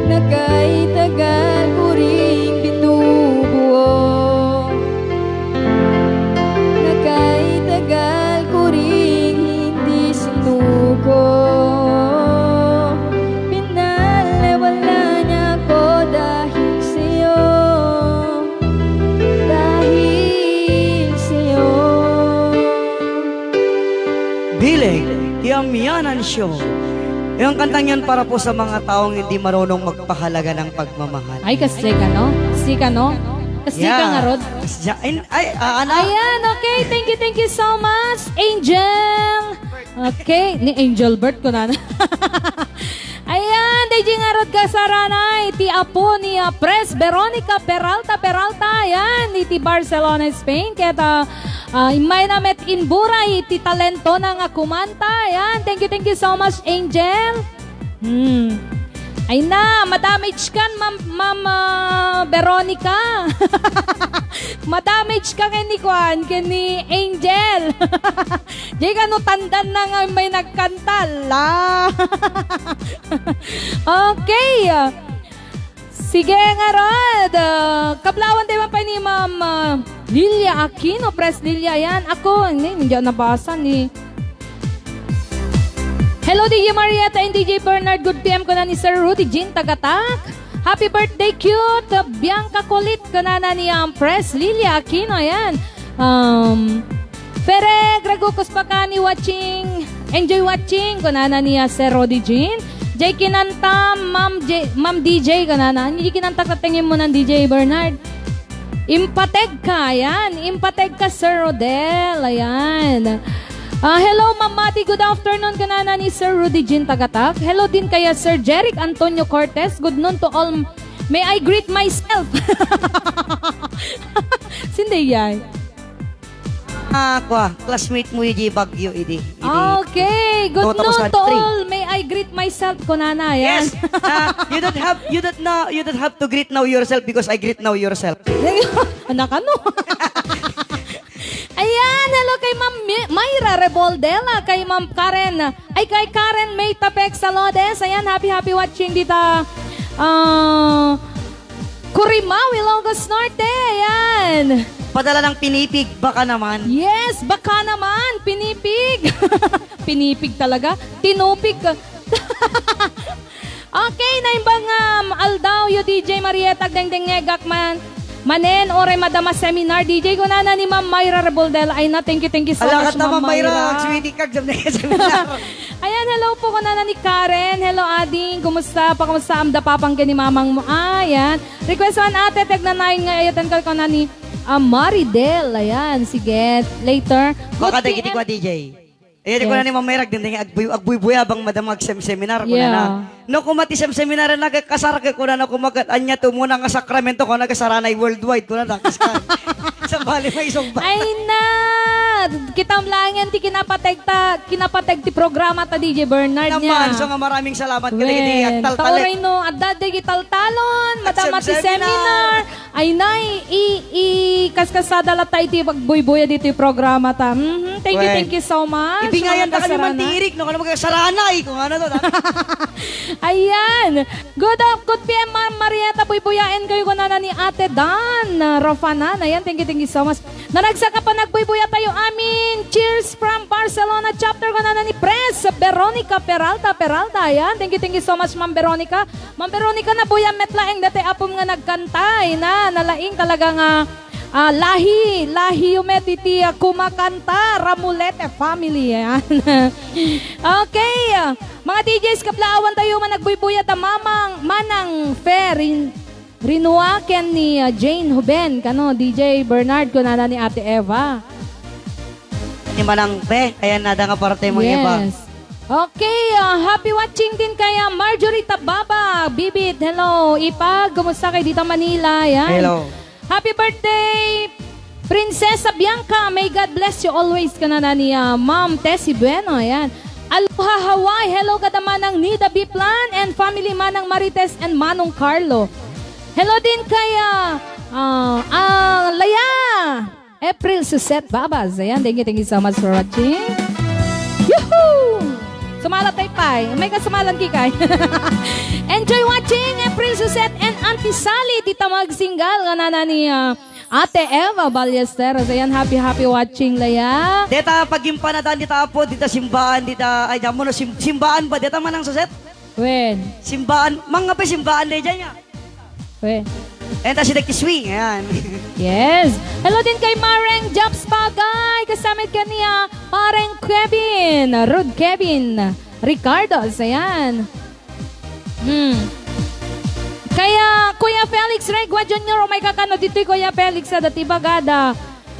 na kay tagal ko ring binubuo, na kay tagal ko ring hindi sinuko. Pinalewala niya ako dahil sa'yo. Dahil sa'yo. Bileg ti Amianan Show. Yung kantang yan para po sa mga taong hindi marunong magpahalaga ng pagmamahal. Ay, kasjay ka, no? Kasjay ka, no? Kasjay ka Yeah. nga, Rod? Kasjay, ay, ay, ah, ana. Ayan, okay. Thank you, thank you so much, Angel. Okay, ni Angel Bert ko na. Ayan, D J ngarud kasarana, iti apo ni, ah, Pres Veronica Peralta, Peralta, ayan, iti Barcelona, Spain, ket, ah, ah, immay na met imburay iti talentona nga kumanta, ayan, thank you, thank you so much, Angel. Hmm. Ay na, madamage kan, Ma'am, Ma'am, ah, Veronica. Madamage ka ken ni Kwan, ken ni Angel. Di ka no tandan na nga may nagkanta. La. Okay. Sige, ngarud. Ah, kablawan tayo man pa ni Ma'am, ah, Lilia Aquino, Pres Lilia. Ayan, ako, hindi, hindi ako nabasa ni. Hello, D J Marietta and D J Bernard. Good P M ko na ni Sir Rudy Jean Tagatak. Happy birthday, cute Bianca Kulit, kunana ni, um, Pres Lilia Aquino. Ayan. Um, Fere Gragucos Bacani watching. Enjoy watching, kunana ni, uh, Sir Rudy Jean. Jay Kinanta, Ma'am J-, Ma'am D J, kunana. Ano di kinanta ka tingin mo ng D J Bernard? Impateg ka, ayan. Impateg ka, Sir Rodel, ayan. Ah, hello, Ma'am Mati. Good afternoon, kanana ni Sir Rudy Jean Tagatak. Hello din kaya Sir Jeric Antonio Cortez. Good noon to all. May I greet myself? Sindi yan. Ah, kwa, classmate mo, Yuji Baguio, idi. Idi. Okay, good noon to all. May I greet myself, kunana, yan. Yes. Ah, you don't have, you don't know, you don't have to greet now yourself because I greet now yourself. Anak, ano? Ayan, hello kay Ma'am Mi-, Myra Reboldela, kay Ma'am Karen, ay, kay Karen May Tapek Salodes. Ayan, happy, happy watching dita. Ah, Curimaw, Ilocos Norte. Ayan. Padala ng pinipig, baka naman. Yes, baka naman, pinipig. Pinipig talaga. Tinupig ka. Okay, naimbag nga, um, aldaw yo, D J Marietta, agdengdengngegak man. Manen, oray madama seminar, D J, kunana ni Ma'am Myra Reboldela. Ay na, thank you, thank you so much, Ma'am Myra. Ala ka ta, Ma'am Myra, sweetie ka, dyan na yan, seminar. Ayan, hello po, kunana ni Karen. Hello, ading. Kumusta? Pakumusta? Amda papang ni mamang mo. Ayan. Request man, ate, tagna nine nga ayatan ka, kunana ni, ah, Maridel. Ayan, sige. Later. Baka Good dagiti P M. Kwa, D J. Eh, di ko na Yes. ni Ma'am Mera, dinding agbuy-, agbuybuya, bang madam agsem-seminar, Yeah. kuna na. No, kuma ti sem-seminar na, kay kasar, kay kuna na, kuma kat anya to muna nga sakramento, kuna, kasaranay worldwide, kuna na, kas ka. Sa bali, may isong ba? Ay na! Kitam lang yan, ti kinapateg ta, kinapateg ti programa ta, D J Bernard niya. Naman, so nga maraming salamat, Well, kadagiti agtaltalit. Tauray no, adda, dagiti taltalon, madama ti Agsem-seminar. Seminar. Ay, nay, i-, i-, kaskasada latta iti pagbuybuya ditoy programa ta. Mhm. Thank you, Wen. Thank you so much, Ibingayanta kami man ti irik, no? Kano magkasaranay, kung ano to, ta-, Ayan. Good, uh, good P M, Ma'am Marietta. Buybuyaen kayo, kunana ni Ate Dan, uh, Rafanan. Ayan, thank you, thank you so much. Naragsak a panagbuybuya tayo amin. Cheers from Barcelona chapter, kunana ni Pres Veronica Peralta. Peralta, ayan. Thank you, thank you so much, Ma'am Veronica. Ma'am Veronica, nabuya met laeng dati apom nga nagkanta, ay na, nalaing talaga nga, ah, lahi, lahi yo met iti, ah, kumakanta, Ramulete family, ayan. Okay, ah, mga D Js, kablaawan tayo man nagbuybuya ta Mamang, Manang Fe, Rin-, Rinua ken ni, ah, Jane Huben, kano, D J Bernard, kunana ni Ate Eva. Ni Manang Fe, ayan, nada nga parte mo, Eva. Yes. Okay, ah, happy watching din kay, ah, Marjorie Tababa, Bibit. Hello, Ipag, kumusta kayo dito Manila? Yan. Hello. Happy birthday, Princesa Bianca. May God bless you always, kanana ni, ah, Ma'am Tessie Bueno. Yan. Aloha Hawaii. Hello, kada Manang Nida Biplan and family, Manang Marites and Manong Carlo. Hello din kay, ah, ah, ah, Laya. April Suset Babas. Ayan, thank you, thank you so much for watching. Yuhuu! Sumalat tayo, pay. May kasumalan, Kikay. Enjoy watching, April Suset and Auntie Sally. Dita magsinggal, kanana ni, ah, Ate Eva Ballesteros. Ayan, happy, happy watching, Laya. Deta, pag-impanadan dita, apo, dita simbaan, dita, ay, damo no, sim-, simbaan ba? Deta, Manang Suset? Wen. Simbaan, mga pa simbaan, Dejay, ah. Wen. Enta si Dek Swing, ayan. Yes. Hello din kay Mareng Jobs Pagay. Kasama kaniya, Pareng Kevin, Rod Kevin, Ricardo, ayan. Hmm. Kaya, Kuya Felix Regua Junior, umay ka kano ditoy, Kuya Felix, sa dati bagada.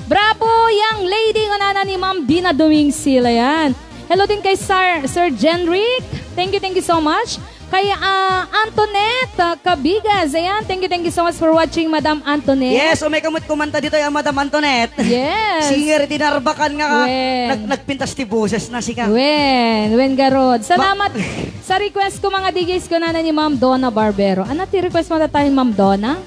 Bravo, young lady, kunana ni Ma'am Dina Domingsil. Ayan. Hello din kay Sir, Sir Jenrick. Thank you, thank you so much. Kay, ah, Antoinette, ah, Cabigas. Ayan, thank you, thank you so much for watching, Madam Antoinette. Yes, umay kamut kumanta ditoy, ah, Madam Antoinette. Yes. Singer, dinarbakan nga ka. Wen. Nag-, nagpintas ti boses na sika. Wen, wen garod. Salamat sa request ko, mga D Js, kunana ni Ma'am Donna Barbero. Ano ti request mo, tatay, Ma'am Donna?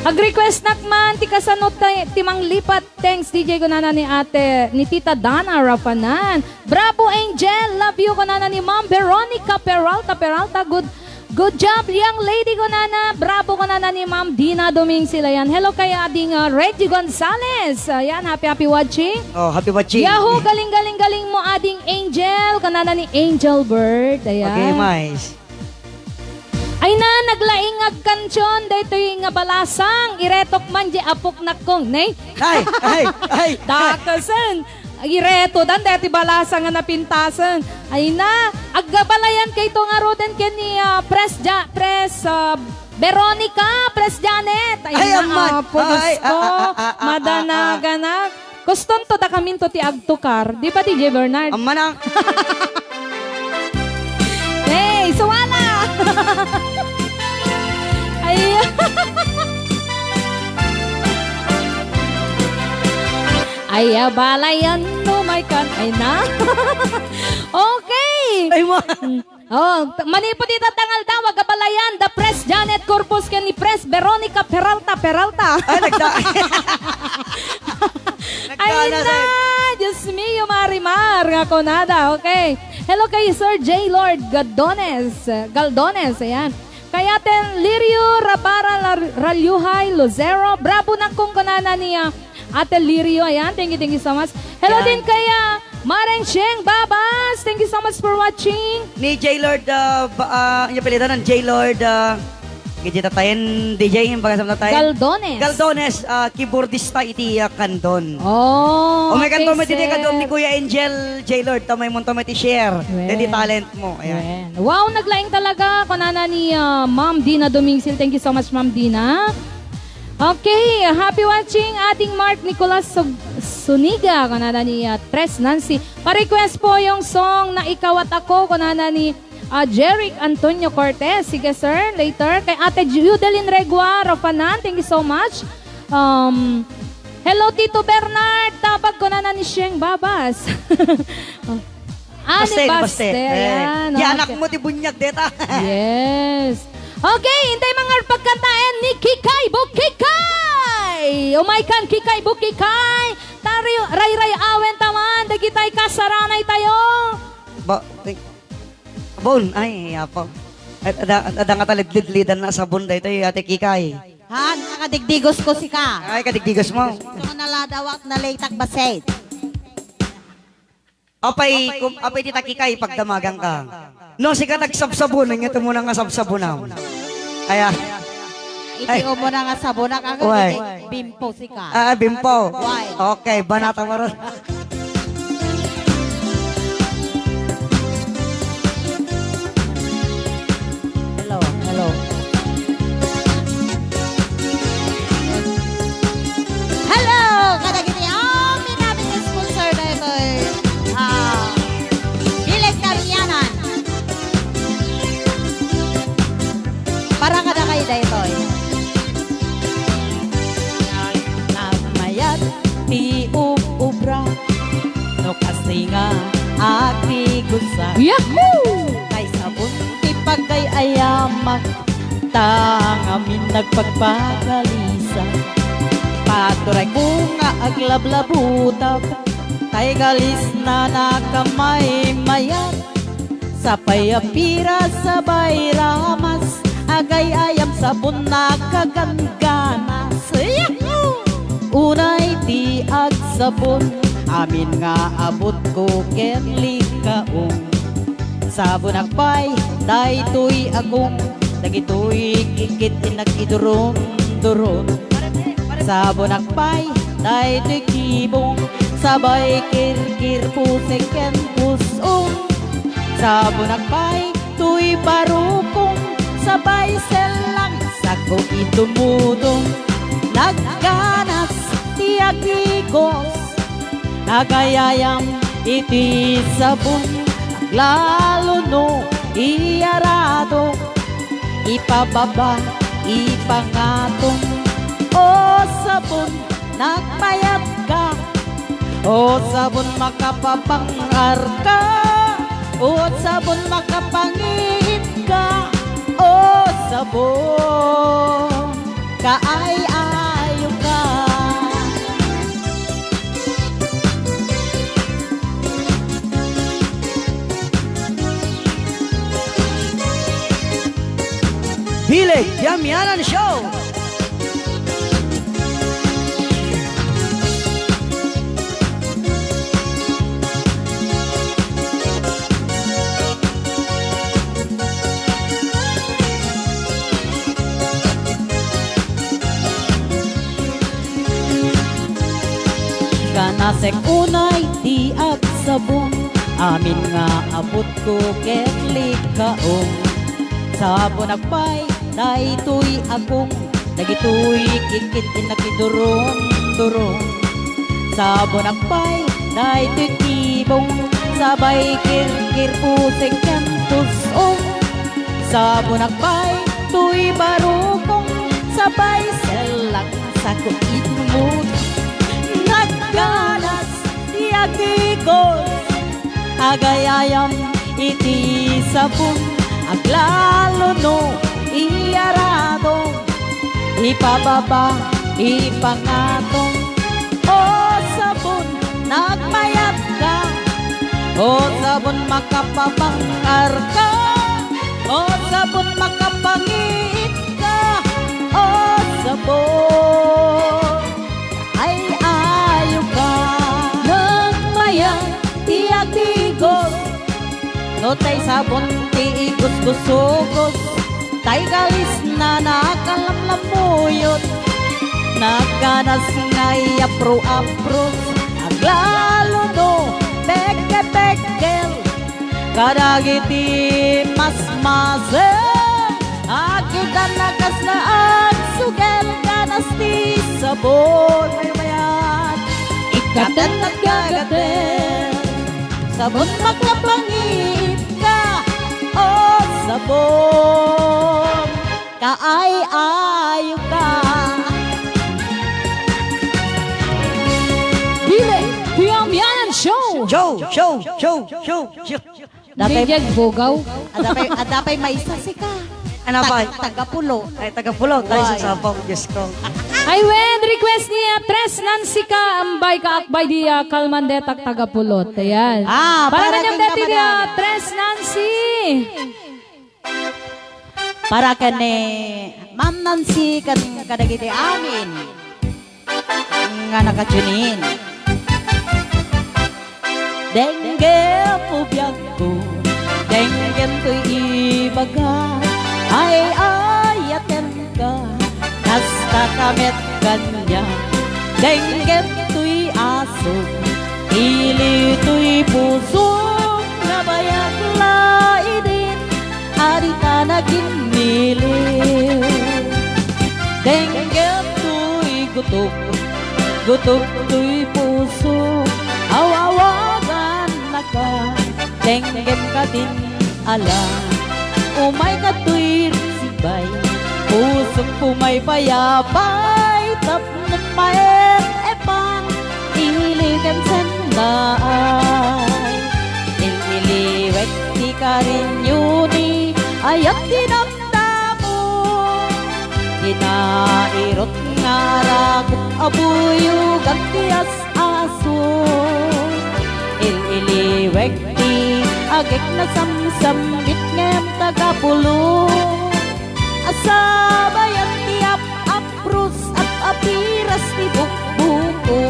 Ag-request nak man ti kasano ti, ti manglipat. Thanks, D J, kunana ni ate, ni Tita Dana Rafanan. Bravo, Angel! Love you, kunana ni Ma'am Veronica Peralta. Peralta, good, good job, young lady, kunana. Bravo, kunana ni Ma'am Dina Doming sila yan. Hello kay Ading, uh, Reggie Gonzalez. Ayan, happy, happy watching. Oh, happy watching. Yahoo! Galing, galing, galing mo, Ading Angel. Kunana ni Angel Bird. Ayan. Okay, mais. Ay na, naglaing agkantion, daytoy nga balasang, iretok man di apok nakong, ne? Ay, ay, ay. Dakasen, ireto dan, daytoy balasang nga napintasen. Ay na, agbalayan kayto nga ruden ken ni, ah, Pres Ja-, Pres, ah, Veronica, Pres Janet. Ay, ay, na, amman. Apo, Diyos ko, madanagan ak. Kustonto, dakaminto ti agtukar. Di ba, D J Bernard? Ammanak. Hey, sumala! Ay. Ay, abalayan no, may kan-, ay na. Okay. Ay, ma- Oh, t-, manipud ita dangal daw, agbalayan, da Pres Janet Corpus ken ni Pres Veronica Peralta, Peralta. Ay, nagda-, ay, nagdaan na, na, sir. Diyos mio, Marimar, nga kunada. Okay. Hello kay Sir J Lord Galdones, Galdones, ayan. Kay Ate Lirio Rabara Lar-, Ralyuhay Lucero, bravo na kung kunana niya. Ate Lirio, ayan. Thank you, thank you so much. Hello din kaya Mareng Cheng Babas. Thank you so much for watching. Ni J Lord, ah, ba-, ah, yung pilitan ng J Lord, ah, gidita tayo, D J, yung pagkasama na tayo. Galdones. Galdones, ah, keyboardista iti, ah, kandon. Oh, okay, sir. O, may kandon mo dito, kandon ni Kuya Angel, J Lord, tamay mo, tamay ti share. Well. Dati talent mo. Ayan. Well. Wow, naglaing talaga. Kunana ni, ah, Ma'am Dina Domingsil. Thank you so much, Ma'am Dina. Okay, happy watching, Ading Mark Nicolas Sug-, Suniga, kunana ni, ah, Tres Nancy. Pa-request po yung song na Ikaw at Ako, kunana ni, ah, Jeric Antonio Cortez. Sige, sir, later. Kay Ate Judeline Regua Rafanan, thank you so much. Um, hello, Tito Bernard. Tabag, kunana ni Sheng Babas. Oh. Ah, ni Baste, Baste. Baste. Eh, ayan, di anak okay. Mo ti bunyag deta. Yes. Okay, intay mga pagkantaen ni Kikay Bukikay. Umay kan Kikay Bukikay. Tari, rayray awen taman, dagitay kasaranay tayo. Ba, eh, bon, ay, apo. At ada, ada nga talidlidlidan na sabon daytoy, Ate Kikay. Han, nakadigdigos ko sika. Ay, kadigdigos mo. Gusto ko naladawak na leitak baset. Apay, kum-, apay ti takikay, pagdamagan ka. No, sika tagsabsabon, anya ti umuna nga sabsabonam. Aya. Iti umuna nga sabon, nakaka-, why? Bimpo sika. Ah, bimpo. Why? Okay, banata maron. Hello, hello. Hello! Kadagiti amin, amin nga sponsor daytoy. Ah, Bileg Daytoy. Nagmayat ti ub-ubra, no kasi nga agtigusa. Yahoo! Kay sabon ti pagay-ayamak, ta ngamin nagpagpagalisak. Paturay ko nga aglablabutab, tay galisna nakamaymayat. Sapay a pira, sabay ramas, agay-ayam sabon nakagangganas. Yahoo! Unay ti agsabon, amin nga abutko ken likaong. Sabonak pay, daytoy agong, dagitoy kikit-innak iduron-duron. Sabonak pay, daytoy kibong, sabay kirkir, pusek ken pus-ong. Sabonak pay, toy barukong, sabay sellang, sako idumudong. Nagganas ti agigos, agay-ayam iti sabon, aglalo no iyaradok, ipababa, ipangatong. O sabon, nagmayatka. O sabon, makapapangarka. O sabon, makapangitka. O sabon, kaay-ayoka. Bileg, Yamianan Show! Ganasek unay ti agsabon, amin nga abutko ket likaong. Sabonak pay daytoy agong, dagitoy kikit-innak iduron-duron. Sabonak pay daytoy kibong, sabay kirkir, pusek ken pus-ong. Sabonak pay toy barukong, sabay sellang, sako idumudong. Nagganas ti agigos, agay-ayam iti sabon, aglalo no iyaradong, ipababa, ipangatong. O sabon, nagmayatka. O sabon, makapapangarka. O sabon, makapangitka. O sabon, ay-ayoka. Nagmayat ti agigos, no tay sabon ti igusgusugos, tay galisna nakalamlamuyot, nagganas nga iapro-apros, aglalo no pekkel-pekkel kadagiti masmasem. Agkitanna kasla agsugel, ganas ti sabon, maymayat. Ikkaten, nagagaten, sabon, makapangitka. O sabon, kaay-ayoka. Bileg, Yamianan Show! Show, show, show, show, show. Datay, Bigyag bugaw. Adda pay, adda pay maysa sika. Ano ba? Tag-, taga-Pulo. Ay, taga-Pulo. Tayo sa Why? Sabong, Diyos ko. Ay, wen, request ni, ah, Tres Nancy ka, ambay ka, akbay di, ah, kalman detak taga-Pulot. Ayan. Ah, para para kaniam ken dati di, ah, kameraman. Tres Nancy. Para ken ni Ma'am Nancy ken kadagiti amin nga naka-tune in. Denggem, o biagko, denggem toy ibaga, ay-ayatenka, kasta ka met kaniak. Denggem toy asuk, iliw toy pusok, nabayag la idin, a dita nagimmiliw. Denggem toy gutok, gutok toy pusok, aw-awagannaka. Denggem kadin, ala, umayka toy sigbay, Pusok pumaypayapay tapno maep-epan, iliken sendaay. Il-iliwek ti karinyo ni ayat ti damdamo. Kinairot nga arakop a buyogan ti as-aso. Il-iliwek ti agek nasamsammit ngem tagapulo. Asabayan ti ap-apros, ap-apiras ti bukbuko.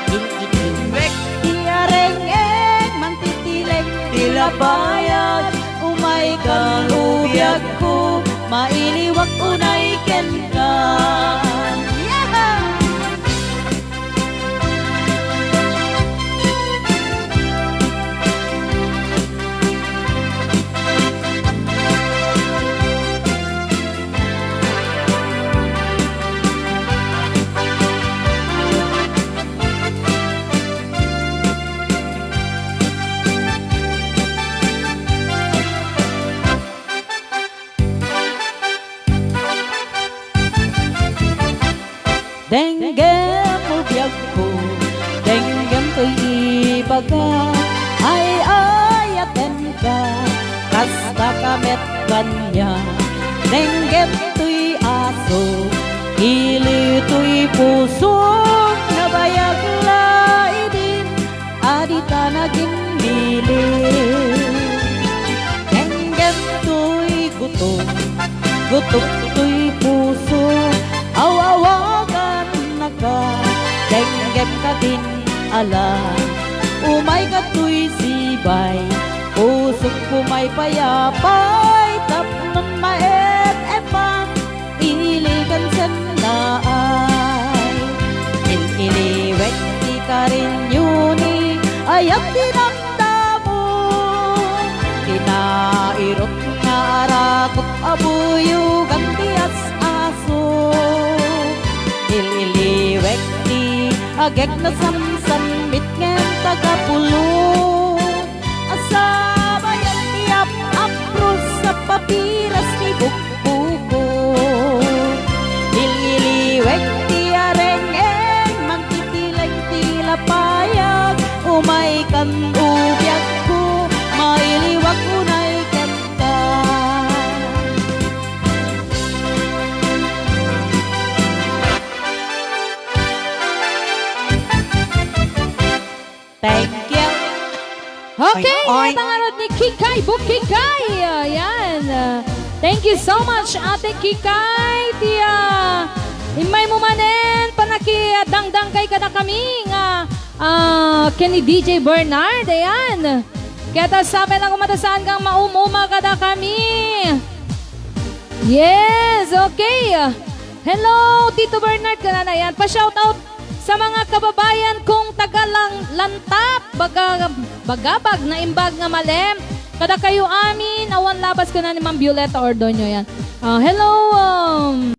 Iliwek ti areng-eng mangtitileng ti labayag. Umaykan, o biagko, mailiwak unay kenka. Yeah! Denggem, o biagko, denggem toy ibaga, ay-ayatenka, kasta ka met kaniak. Denggem toy aso, ili toy pusok, nabayag la idin, a dita nagimbilit. Denggem toy gutom, gutom toy puso, aw-awagannaka. Denggem kadin ala, umayka toy sibay, pusok pumaypayapay, tapno maep-epan, iliken sendaay. Il-iliwek ti karinyo ni ayat ti damdamo. Kinairot nga arakop a buyogan ti as-aso. Il-iliwek ti agek nasamsammit ngem tagapulo. Asabayan ti ap-apros a papiras ti bukbuko. Il-iliwek ti areng-eng, mangtitileng ti lapayag. Umaykan, o biagko, mailiwak unay kenka. Thank you. Okay, oy, oy, ita ngarud ni Kikay Bukikay. Ayan. Thank you so much, Ate Kikay. Ti, ah, immay mo manen, panakidangdangkay kadakami nga, ah, ken ni D J Bernard. Ayan. Ket sapay lang kung madasaanka nga maum-uma kadakami. Yes, okay. Hello, Tito Bernard, kunana. Ayan, pa-shoutout sa mga kababayan kong taga Lang-, Lantap, Baga-, Bagabag, Naimbag nga Malem. Kadakayo amin, awan labas, kuna ni Ma'am Violeta Ordonio, yan. Ah, hello, um,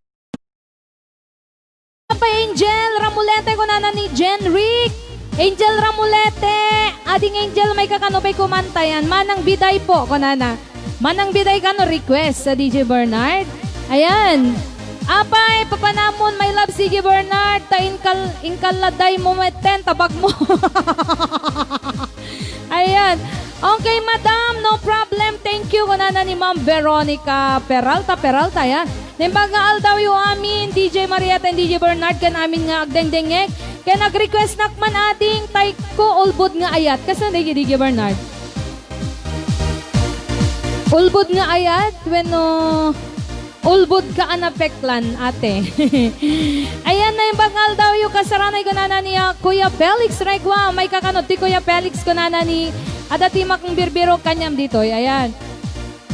Pay Angel Ramulete, kunana ni Jen Rick. Angel Ramulete, ading Angel, maikakano pay kumanta yan? Manang Biday po, kunana. Manang Biday kano request sa D J Bernard. Ayan. Apay, papanamon, my love, C J Bernard, ta inkal-, inkaladay mo metten, tabag mo. Ayan. Okay, madam, no problem. Thank you, kunana ni Ma'am Veronica Peralta, Peralta, ayan. Naimbag nga aldawyo amin, D J Marietta and D J Bernard, ken amin nga agdengdengngeg. Ken nag-request nak man ading, tay ko, Ulbod nga Ayat. Kasano, D J Bernard? Ulbod nga ayat wenno ulbod ka a napeklan, ate? Ayan, naimbag nga aldawyo, kasaranay, kunana ni, ah, Kuya Felix Regua. Maikakano ti Kuya Felix, kunana ni, adda ti makangbirbiro kaniam ditoy. Ayan.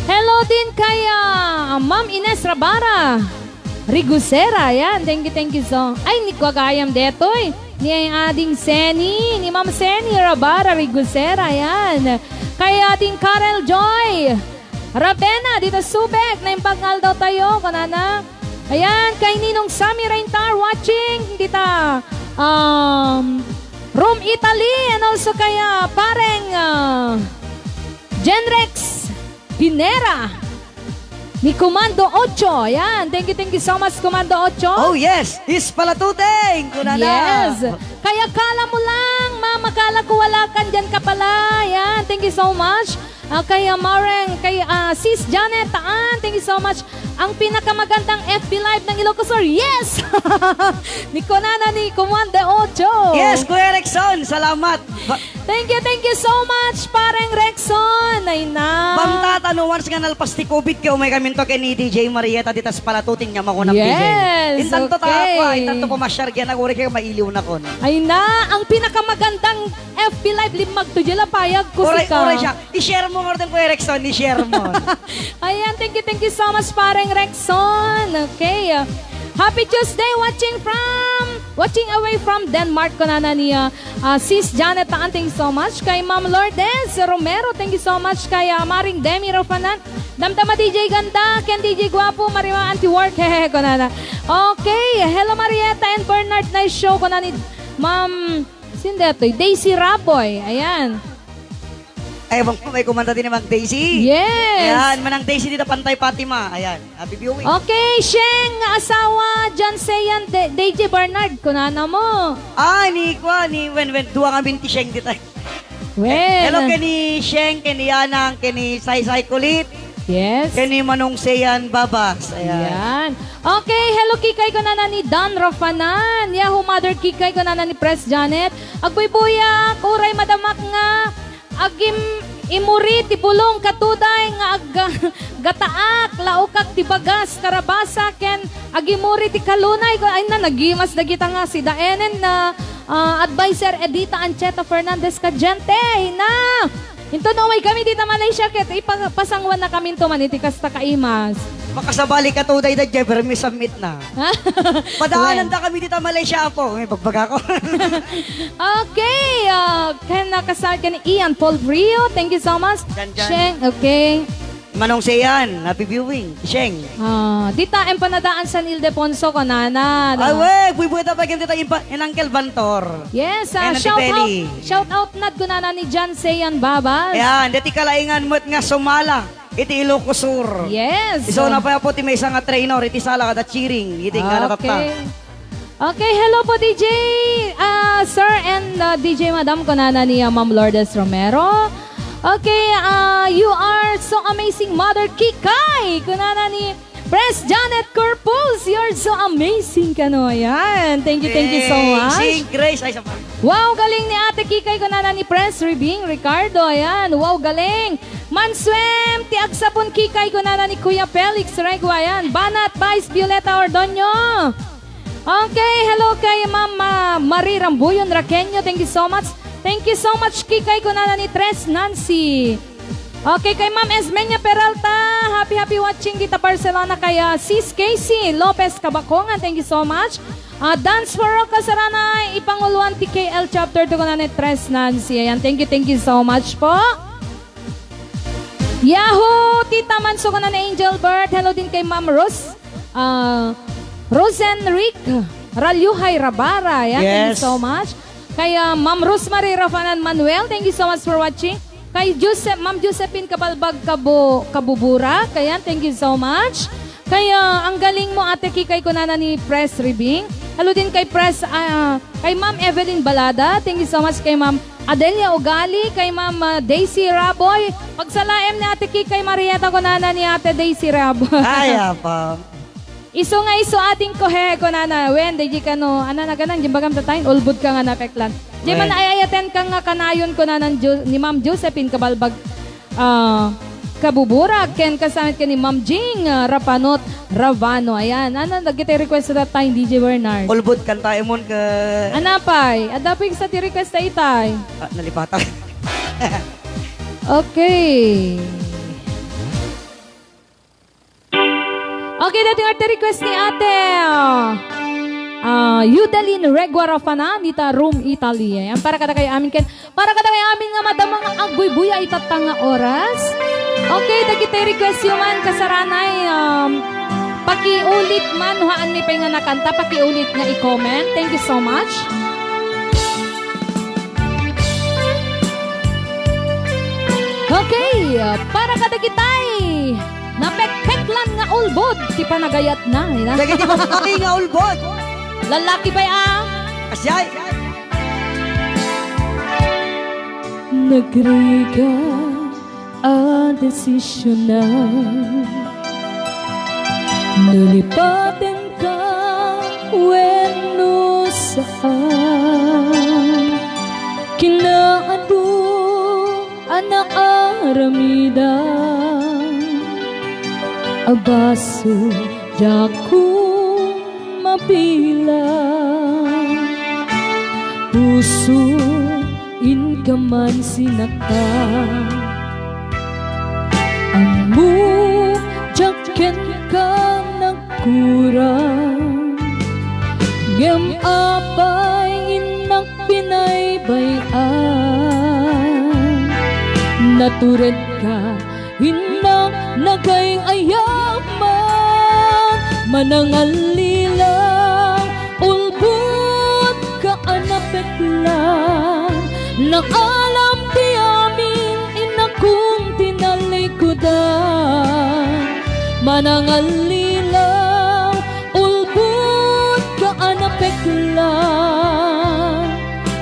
Hello din kay, ah, Ma'am Ines Rabara. Rigosera, ayan. Thank you, thank you so. Ay, ni kuagayam detoy. Ni ading Seni, ni Ma'am Seni Rabara Rigosera, ayan. Kay ading Karel Joy Ravena, dita Subic, naimbag nga aldaw tayo, kunana. Ayan, kay Ninong Sammy Raintar watching, dita, um, Rome, Italy, and also kay, ah, pareng, ah, Jenrex Pinera. Ni Comando Ocho. Ayan. Thank you, thank you so much, Comando Ocho. Oh, yes. Is pala tuting. Kunana. Yes. Kaya kala mo lang, mama, kala ko wala ka dyan ka pala. Ayan. Thank you so much. Ah, kay, ah, Mareng, kay, ah, Sis Janet Taan, thank you so much. Ang pinakamagandang F B Live ng Ilocos Sur. Yes! Ni Kunana ni Comando Ocho. Yes, Kuya Rexon, salamat. Ba- Thank you, thank you so much, Pareng Rexon. Ay na. Bamtata, no, once nga nalpas ti covid, kaya umay kami to kay ni D J Marieta, ditas pala tuting niya makunang Yes, D J. Intanto ta okay. ako, ah, intanto pumasyar, kaya naguri kayo mailiw na kon. Ay na, ang pinakamagandang F B Live, limmag to, di la payag ko Oray, sika. oray siya. I-share mo, Martin, Kuya Rexon, i-share mo. Ayan, thank you, thank you so much, Pareng Rexon. Okay. Happy Tuesday, watching from, watching away from Denmark, kunana ni, ah, ah, Sis Janet Taan, thank you so much. Kay Ma'am Lourdes Romero, thank you so much. Kay, ah, Maring Demi Rofanan, Damdama D J Ganda, Ken D J Guapo, Mariwa Anti Work, hehe, kunana. Okay, hello Marieta and Bernard, nice show, kunana ni Ma'am, sino detoy? Daisy Raboy, ayan. Ay, bang may kumanta din ni Mang Daisy. Yes. Ayan, Manang Daisy dito, Pantay Fatima. Ayan, happy viewing. Okay, Sheng nga asawa, John Seyan, D- D J Bernard, kunana mo. Ah, ni, kwa, ni, when, when, duwa nga binti Sheng dito. Well. Hello, kay ni Sheng, kay ni Yanang, kay ni Saysay Kulit, Yes. kay ni Manong Seyan Babas. Ayan. Ayan. Okay, hello, Kikay, kunana ni Dan Rafanan. Yahoo, Mother Kikay, kunana ni Pres Janet. Agbuybuyak, uray madamak nga agim-, imuri ti bulong katuday nga ag-, gataak, laukak ti bagas, karabasa, ken agimuri ti kalunay. Ay na, nagimas dagita nga sidaenen na, ah, adviser Edita Ancheta Fernandez Cadiente. Ay na! Inton umay kami dita Malaysia, ket ipa-, pasanguan na kami to man iti kasta kaimas. Makasabali ka to, dayda, Jeff, permi submit na. Padaanan Wen. da kami dita Malaysia, apo. May bagbaga ko. Okay, ah, ken nakasal ken ni Ian Paul Rio. Thank you so much. Jan, jan. Sheng, okay. Manong Sean, happy viewing. Sheng. Ah, dita, empanadaan San Ildefonso, kunana, no? Ay, we, buybuy ta pagin dita impa-, in Uncle Bantor. Yes, ah, And Ate shout out, Feli. shout out nad kunana ni John Sean Babas. Ayan, dati kalaingan met nga sumala iti Ilocos Sur. Yes. Isu na pa po ti maysa nga trainer, iti sala kada cheering, iti nga natatta. Okay. Okay, hello po, D J, ah, sir and, ah, D J madam, kunana ni, ah, Ma'am Lourdes Romero. Okay, ah, "You are so amazing, Mother Kikay," kunana ni Pres Janet Corpus. "You're so amazing," kano. Ayan. Thank you, thank you so much. Amazing Grace. Ay, isa pa. Wow, galing ni Ate Kikay, kunana ni Pres Ribing Ricardo. Ayan, wow, galing. "Manswem, ti agsapon Kikay," kunana ni Kuya Felix Regua. Ayan, banat, Vice Violeta Ordonio. Okay, hello kay Ma'am, ah, Marie Rambuyon Raqueño. Thank you so much. Thank you so much, Kikay, kunana ni Tres Nancy. Okay, kay Ma'am Esmeña Peralta. Happy, happy watching dita Barcelona. Kay, ah, Sis Casey Lopez Kabakongan. Thank you so much. Ah, Dance for Rock Kasarana, ipanguluan ti K L Chapter two, kunana ni Tres Nancy. Ayan, thank you, thank you so much po. Yahoo! Tita Manso, kunana ni Angel Bert. Hello din kay Ma'am Rose. Ah, Rosenrick Ralyuhay Rabara. Ayan, thank you Yes. so much. Kay, ah, Ma'am Rosemary Rafanan Manuel, thank you so much for watching. Kay Joseph, Ma'am Josephine Kabalbag Kabu-, Kabuburak. Ayan, thank you so much. Kay, ah, ang galing mo, Ate Kikay, kunana ni Pres Ribing. Hello din kay Pres, ah, kay Ma'am Evelyn Balada. Thank you so much kay Ma'am Adelia Ugali, kay Ma'am, ah, Daisy Raboy. Pagsalaem ni Ate Kikay Marieta, kunana ni Ate Daisy Raboy. Ay, apa. Isu nga isu ating kohe, kunana. Wen, di kano, ana na ganang, jimbagam tatain, ulbud ka nga napeklan. Di man Wen. Ay-ayaten ka nga kanayon, kunana ni Jo-, ni Ma'am Josephine Kabalbag, ah, Kabuburak, ken kasamit ken ni Ma'am Jing, ah, Rapanot Ravano. Ayan, ana, dagiti request that time, D J Bernard. Ulbud kanta imon ka. Anapay, adda pay sa ti request ta itay. Ah, nalipatan. Okay. Okay, dati nga ti request ni Ate, ah, ah, Yudeline Reguarafana, dita Rome, Italy. Ayan, para kada kayo amin ken, para kada kayo amin nga madama nga agbuybuya itatta nga oras. Okay, dagiti request yu man, kasaranay, um, pakiulit man, haan mi pay nga nakanta, pakiulit nga i-comment. Thank you so much. Okay, para kadagitay, napekpek Peklan nga ulbod ti panagayatna, ina. Dagiti babai nga ulbod. Lalaki pay a. Asya. Nagrigat a desisionan. Nalipatenka wenno saan. Kinaadu a naaramidan a basol, diakon mabilang. Puso, inka man sinaktan. Ammok, diak kenka nagkurang. Ngem apay innak binaybay-an. Naturedka, innak nagay-ayaman. Manangallilaw, ulbodka a napeklan. Naalam ti amin, innakon ti nalikudan. Manangallilaw, ulbodka a napeklan.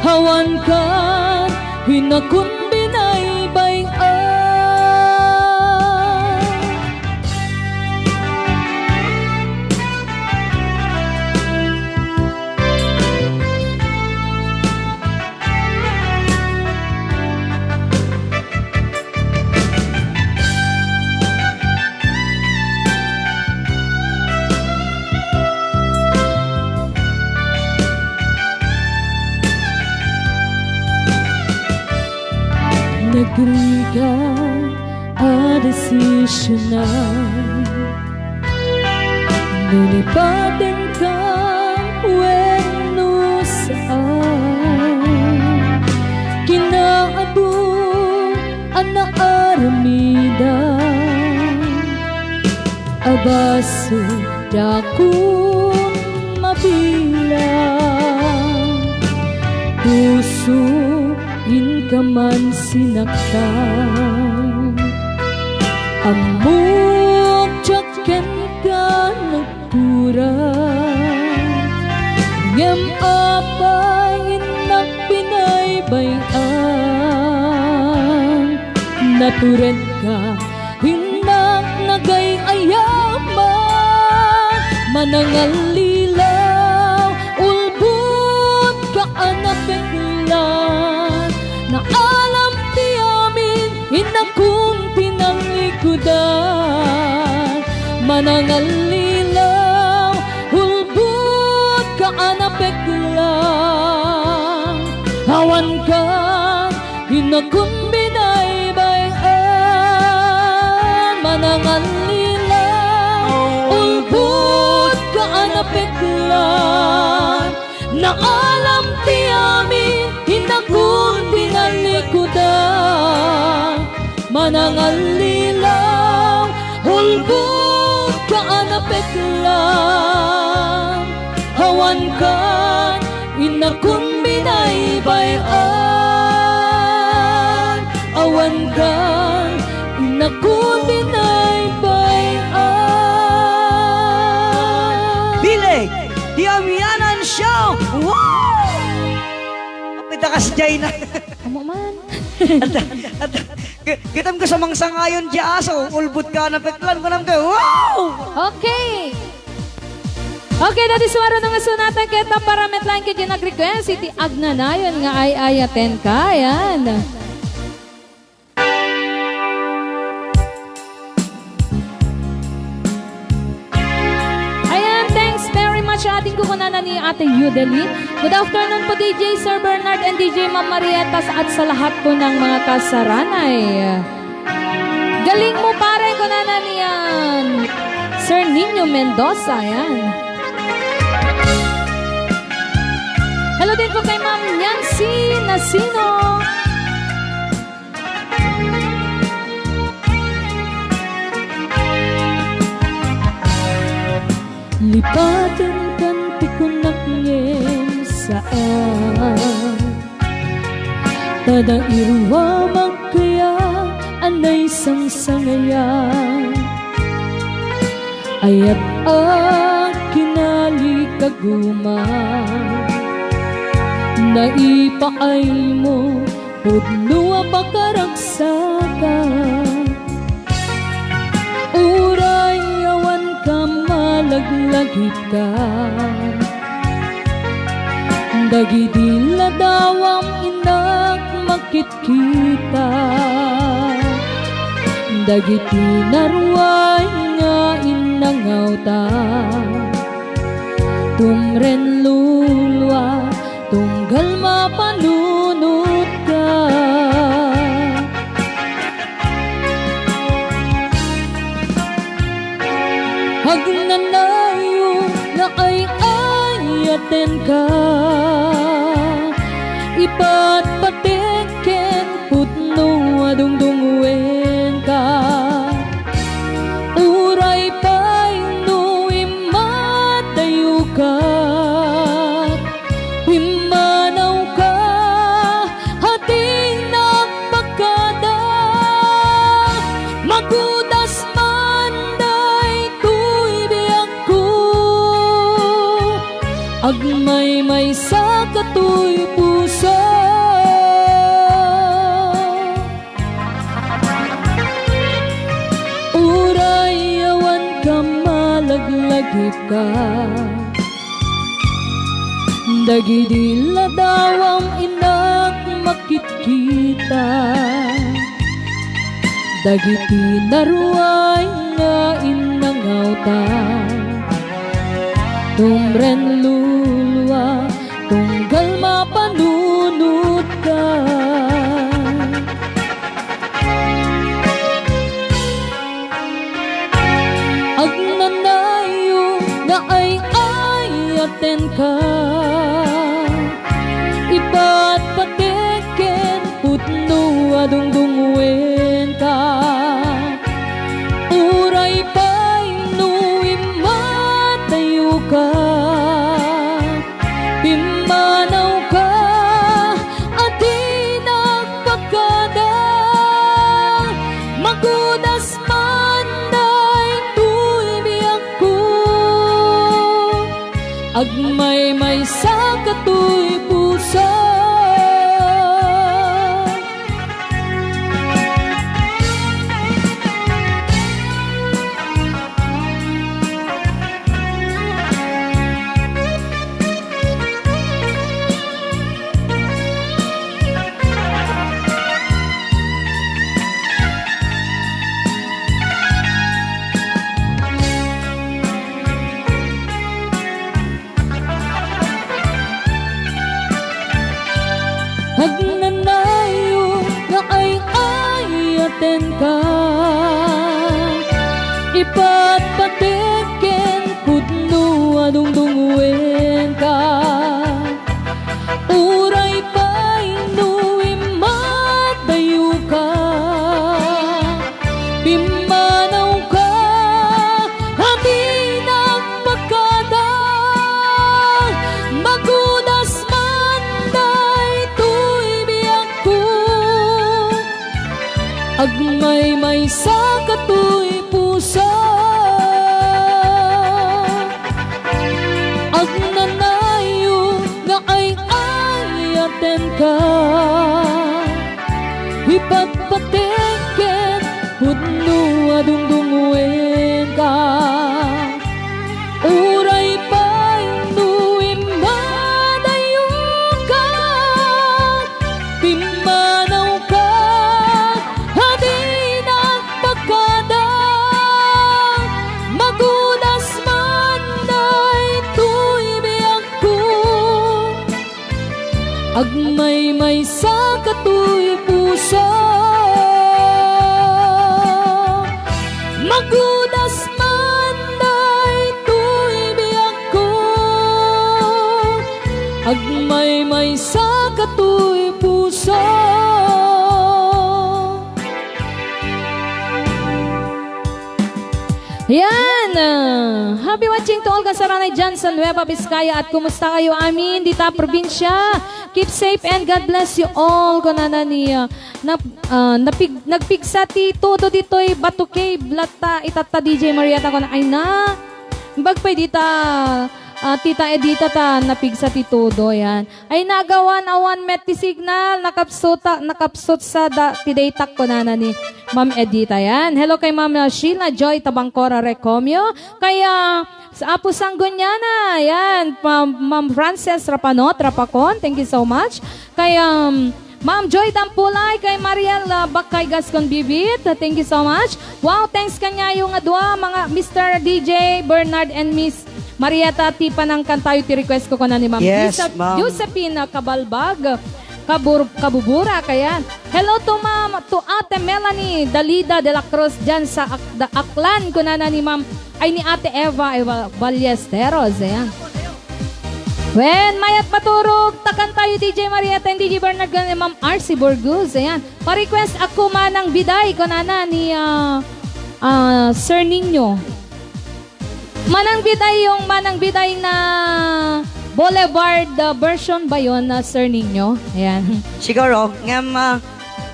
Awankan, innakon binaybay-an. Nagrigat a desisionan. Nalipatenka wenno saan. Kinaadu a naaramidan a basol, diakon mabilang. Puso, inka man sinaktan. Ammok, diak kenka nagkurang. Ngem apay innak binaybay-an. Naturedka, innak nagay-ayaman. Manangallilaw, ulbodka a napeklan. Naalam ti amin, innakon ti nalikudan. Manangallilaw, ulbodka a napeklan. Awankan, innakon binaybay-an. Manangallilaw, ulbodka a napeklan. Naalam ti amin, innakon ti nalikudan. Manangallilaw, ulbodka a napeklan. Awankan, innakon binaybay-an. Awankan, innakon binaybay-an. Bileg, di Amianan Show! Wow! Apay ta kasdiay na. Amo man. At, at, ki-, kitam ko sa mangsangayon di aso, ulbodka a napeklan, kunam ko, wow! Okay. Okay, dati suaro na nga sunatan ket para met laeng ket nag-request iti agnanayon nga ay-ayatenka. Ayan. Ayan, thanks very much. Ating kukunana ni Ate Yudeli. Good afternoon po, D J Sir Bernard and D J Ma'am Marietta, at sa lahat po ng mga kasaranay. Galing mo, pare, kunana niyan. Sir Nino Mendoza, ayan. Hello din po kay Ma'am Yancy Nasino. Lipatenkan ti kunak ngem saan. Ta da iruam kaya a naisangsangayan. Ayat a kinalikaguma, naipaaymo pudno a pakaragsaka. Uray awan ka malaglagipka, dagidi ladawam innak makit kita. Dagiti naruay nga innangawta, tumren lulua, tunggal mapanunotka. Agnanayo nga ay-ayatenka, ipatpatek ken pudno a dungdungngoenka. Uray pay no immadayoka, immanawka, a di nagpakada. Magudas man daytoy biagko, agmaymaysa katoy puso. Uray awan ka malaglagipka, dagidi ladawam innak makitkita. Dagiti naruay nga innangawta, tumren lulua, tunggal mapanunotka. Agnanayo nga ay-ayatenka, ipatpatek ken pudno a dungdungngoenka. Uray pay no immadayoka, pimmanawka, a di nagpakada. Magudas man daytoy biagko, agmaymaysa katoy puso. Agnanayo nga ay-ayatenka, ipatpatek ken pudno a dungdungngoenka. Uray pay no immadayoka, pimmanawka, a di nagpakada. Magudas man daytoy biagko, agmaymaysa katoy puso. Agnanayo nga ay-ayatenka, ipatpatek ken pudno a dungdungngoenka. Uray pay no immadayoka, pimmanawka, a di nagpakada. Magudas man daytoy biagko, agmaymaysa katoy puso. Magudas man daytoy biagko, agmaymaysa katoy puso. Ayan! Ah, happy watching to all kasarangay dyan sa Nueva Vizcaya. At kumusta kayo amin dita probinsya? Keep safe and God bless you all. Kunana ni, ah, nap-, ah, napig-, nagpigsa ti todo ditoy Bato Cave, latta, itatta D J Marietta, kuna, ay na. Bagpay dita, ah, Tita Edita ta napigsa ti todo, yan. Ay, nagawan-awan met ti signal, nakapsuta-, nakapsut sa da-, ti daytak, kunana ni Ma'am Edita yan. Hello kay Ma'am, uh, Sheila Joy Tabangcora Recomio, kay, uh, sa Apo Sangguniana, yan, Ma'am, Ma'am Frances Rapano, Trapacon, thank you so much. Kay, um, Ma'am Joy Dampulay, kay Mariel, uh, Bakay Gascon Bibit, thank you so much. Wow, thanks kaniayo nga dua, mga Mister D J Bernard and Miss Marietta, ti panangkantayo ti request ko, kuna ni Ma'am Yes, Josep-, ma'am. Josephine Kabalbag, Kabur-, Kabubura, kayan. Hello to Ma'am, to Ate Melanie Dalida de la Cruz dyan sa Ak-, da-, Aklan, kunana ni Ma'am, ay ni Ate Eva, Eva Ballesteros, ayan. Wen, mayat maturog, takantayo D J Marietta and D J Bernard, kuna ni Ma'am R C Burgos, ayan. Pa-request ako Manang Biday, kunana ni, ah, ah, Sir Nino. Manang Biday, yung Manang Biday na Boulevard, ah, version ba yun na Sir Nino? Ayan. Siguro, ngem, ah,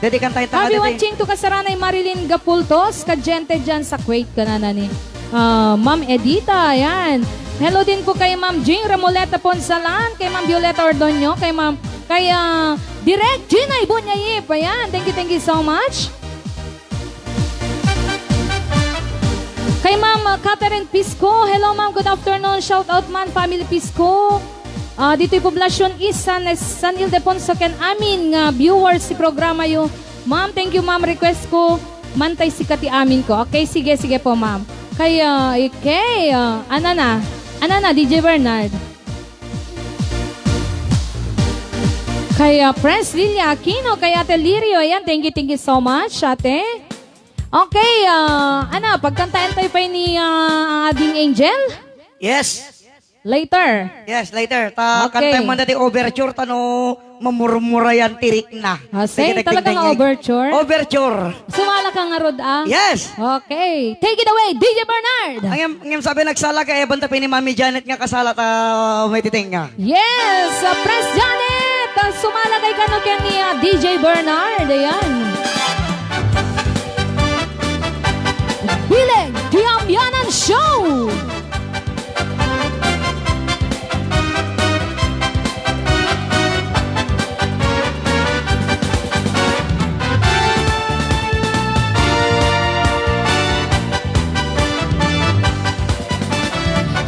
dedikan tayo Happy tanggal watching to kasarangay Marilyn Gapultos, kadyente dyan sa Kuwait, kunana ni, ah, Ma'am Edita, ayan. Hello din po kay Ma'am Jing Ramoleta Ponsalan, kay Ma'am Violeta Ordonio, kay Ma'am, kay, ah, Direk Gina Ibonyayip, ayan. Thank you, thank you so much. Kay Ma'am, uh, Catherine Pisco. Hello, Ma'am. Good afternoon. Shout out man, family Pisco. Ah, ditoy Poblacion East, San, San Ildefonso, ken amin nga viewers ti programa yo. Ma'am, thank you, Ma'am. Request ko, Mantay Sika ti amin ko. Okay, sige, sige po, Ma'am. Kay, ah, okay, ah, anana. Anana, D J Bernard. Kay, ah, Prince Lilia Aquino, kay Ate Lirio, ayan, thank you, thank you so much, ate. Okay, ah, ano, pagkantayan tayo pa ni, ah, Ading Angel? Yes. Later. Yes, later. Ta, Okay. Kanta man dati overture, ta no mamurmurayan ti rikna. Ah, say, Sige, talaga nga nagtingting-, overture? Overture. Sumala ka nga, Rod, ah. Yes. Okay. Take it away, D J Bernard. Ang, ang sabi nagsala ka, Evan, tapi ni Mami Janet nga kasala ta, may titing nga. Yes, uh, Pres Janet, uh, sumala kay kano ken ni, uh, D J Bernard. Ayan. Bileg ti Amyanan Show!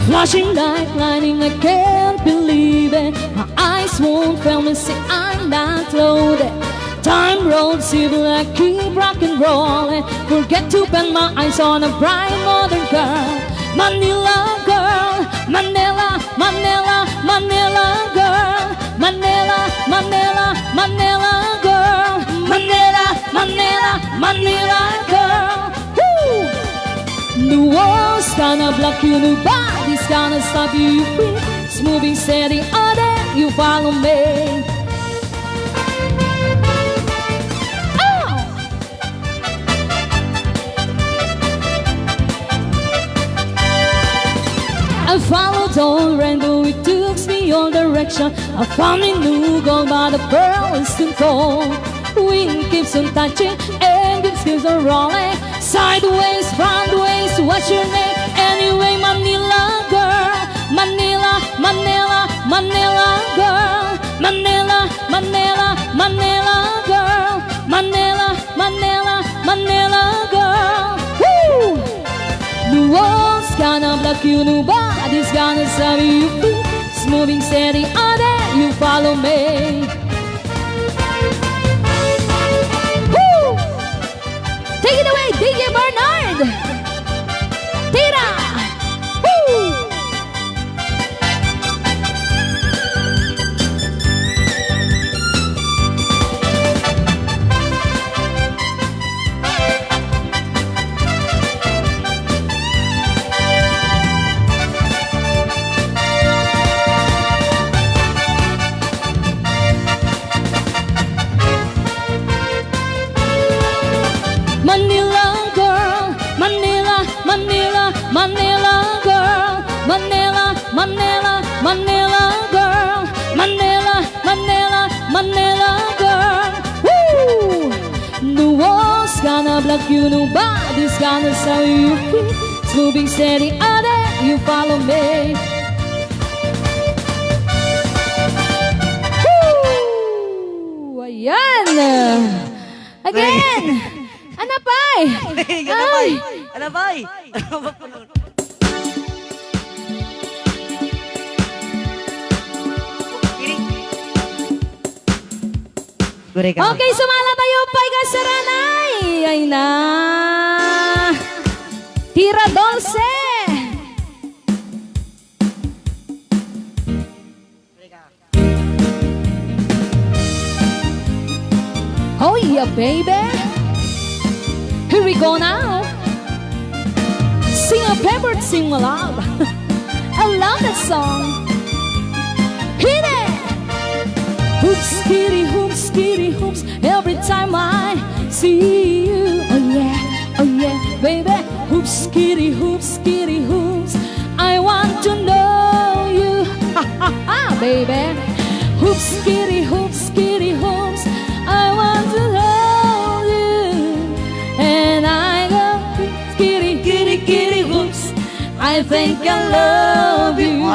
Flashing light, lightning, I can't believe it. My eyes won't fail me, see I'm not loaded. Time rolls, evil, I keep rock and rolling. Forget to bend my eyes on a bright modern girl. Manila girl, Manila, Manila, Manila girl. Manila, Manila, Manila girl. Manila, Manila, Manila girl. Woo! The world's gonna block you, nobody's gonna stop you free. It's moving steady all day, you follow me. Oh! I followed all rainbow, it took me all direction. I found a new goal, but the pearl is too cold. Wind keeps on touching and keeps, keeps on rolling. Sideways, frontways, what's your name? Anyway, Manila girl, Manila, Manila, Manila girl, Manila, Manila, Manila girl, Manila, Manila, Manila girl. Woo! No one's gonna block you, nobody's gonna stop you. It's moving steady all day, you follow me. Woo! Take it away, D J Bernard! Tira! Woo! Manila girl, Manila You know, but this gonna sell you free. It's moving steady, other you follow me. Woo! Ayan! Again! Anapay! Anapay! Ay! Anapay! Guri ka. Okay, sumala tayo, pay ka saranay. Ay na. Tira dulce. Oh yeah, baby. Here we go now. Sing a favorite sing, my love. I love that song. Hit it! Hoops, kitty, hoops, kitty, hoops. Every time I see you. Oh yeah, oh yeah, baby. Hoops, kitty, hoops, kitty, hoops. I want to know you. Ha ha ha, baby. Hoops, kitty, hoops, kitty, hoops. I want to know you. And I go, kitty, kitty, kitty, hoops. I think I love you.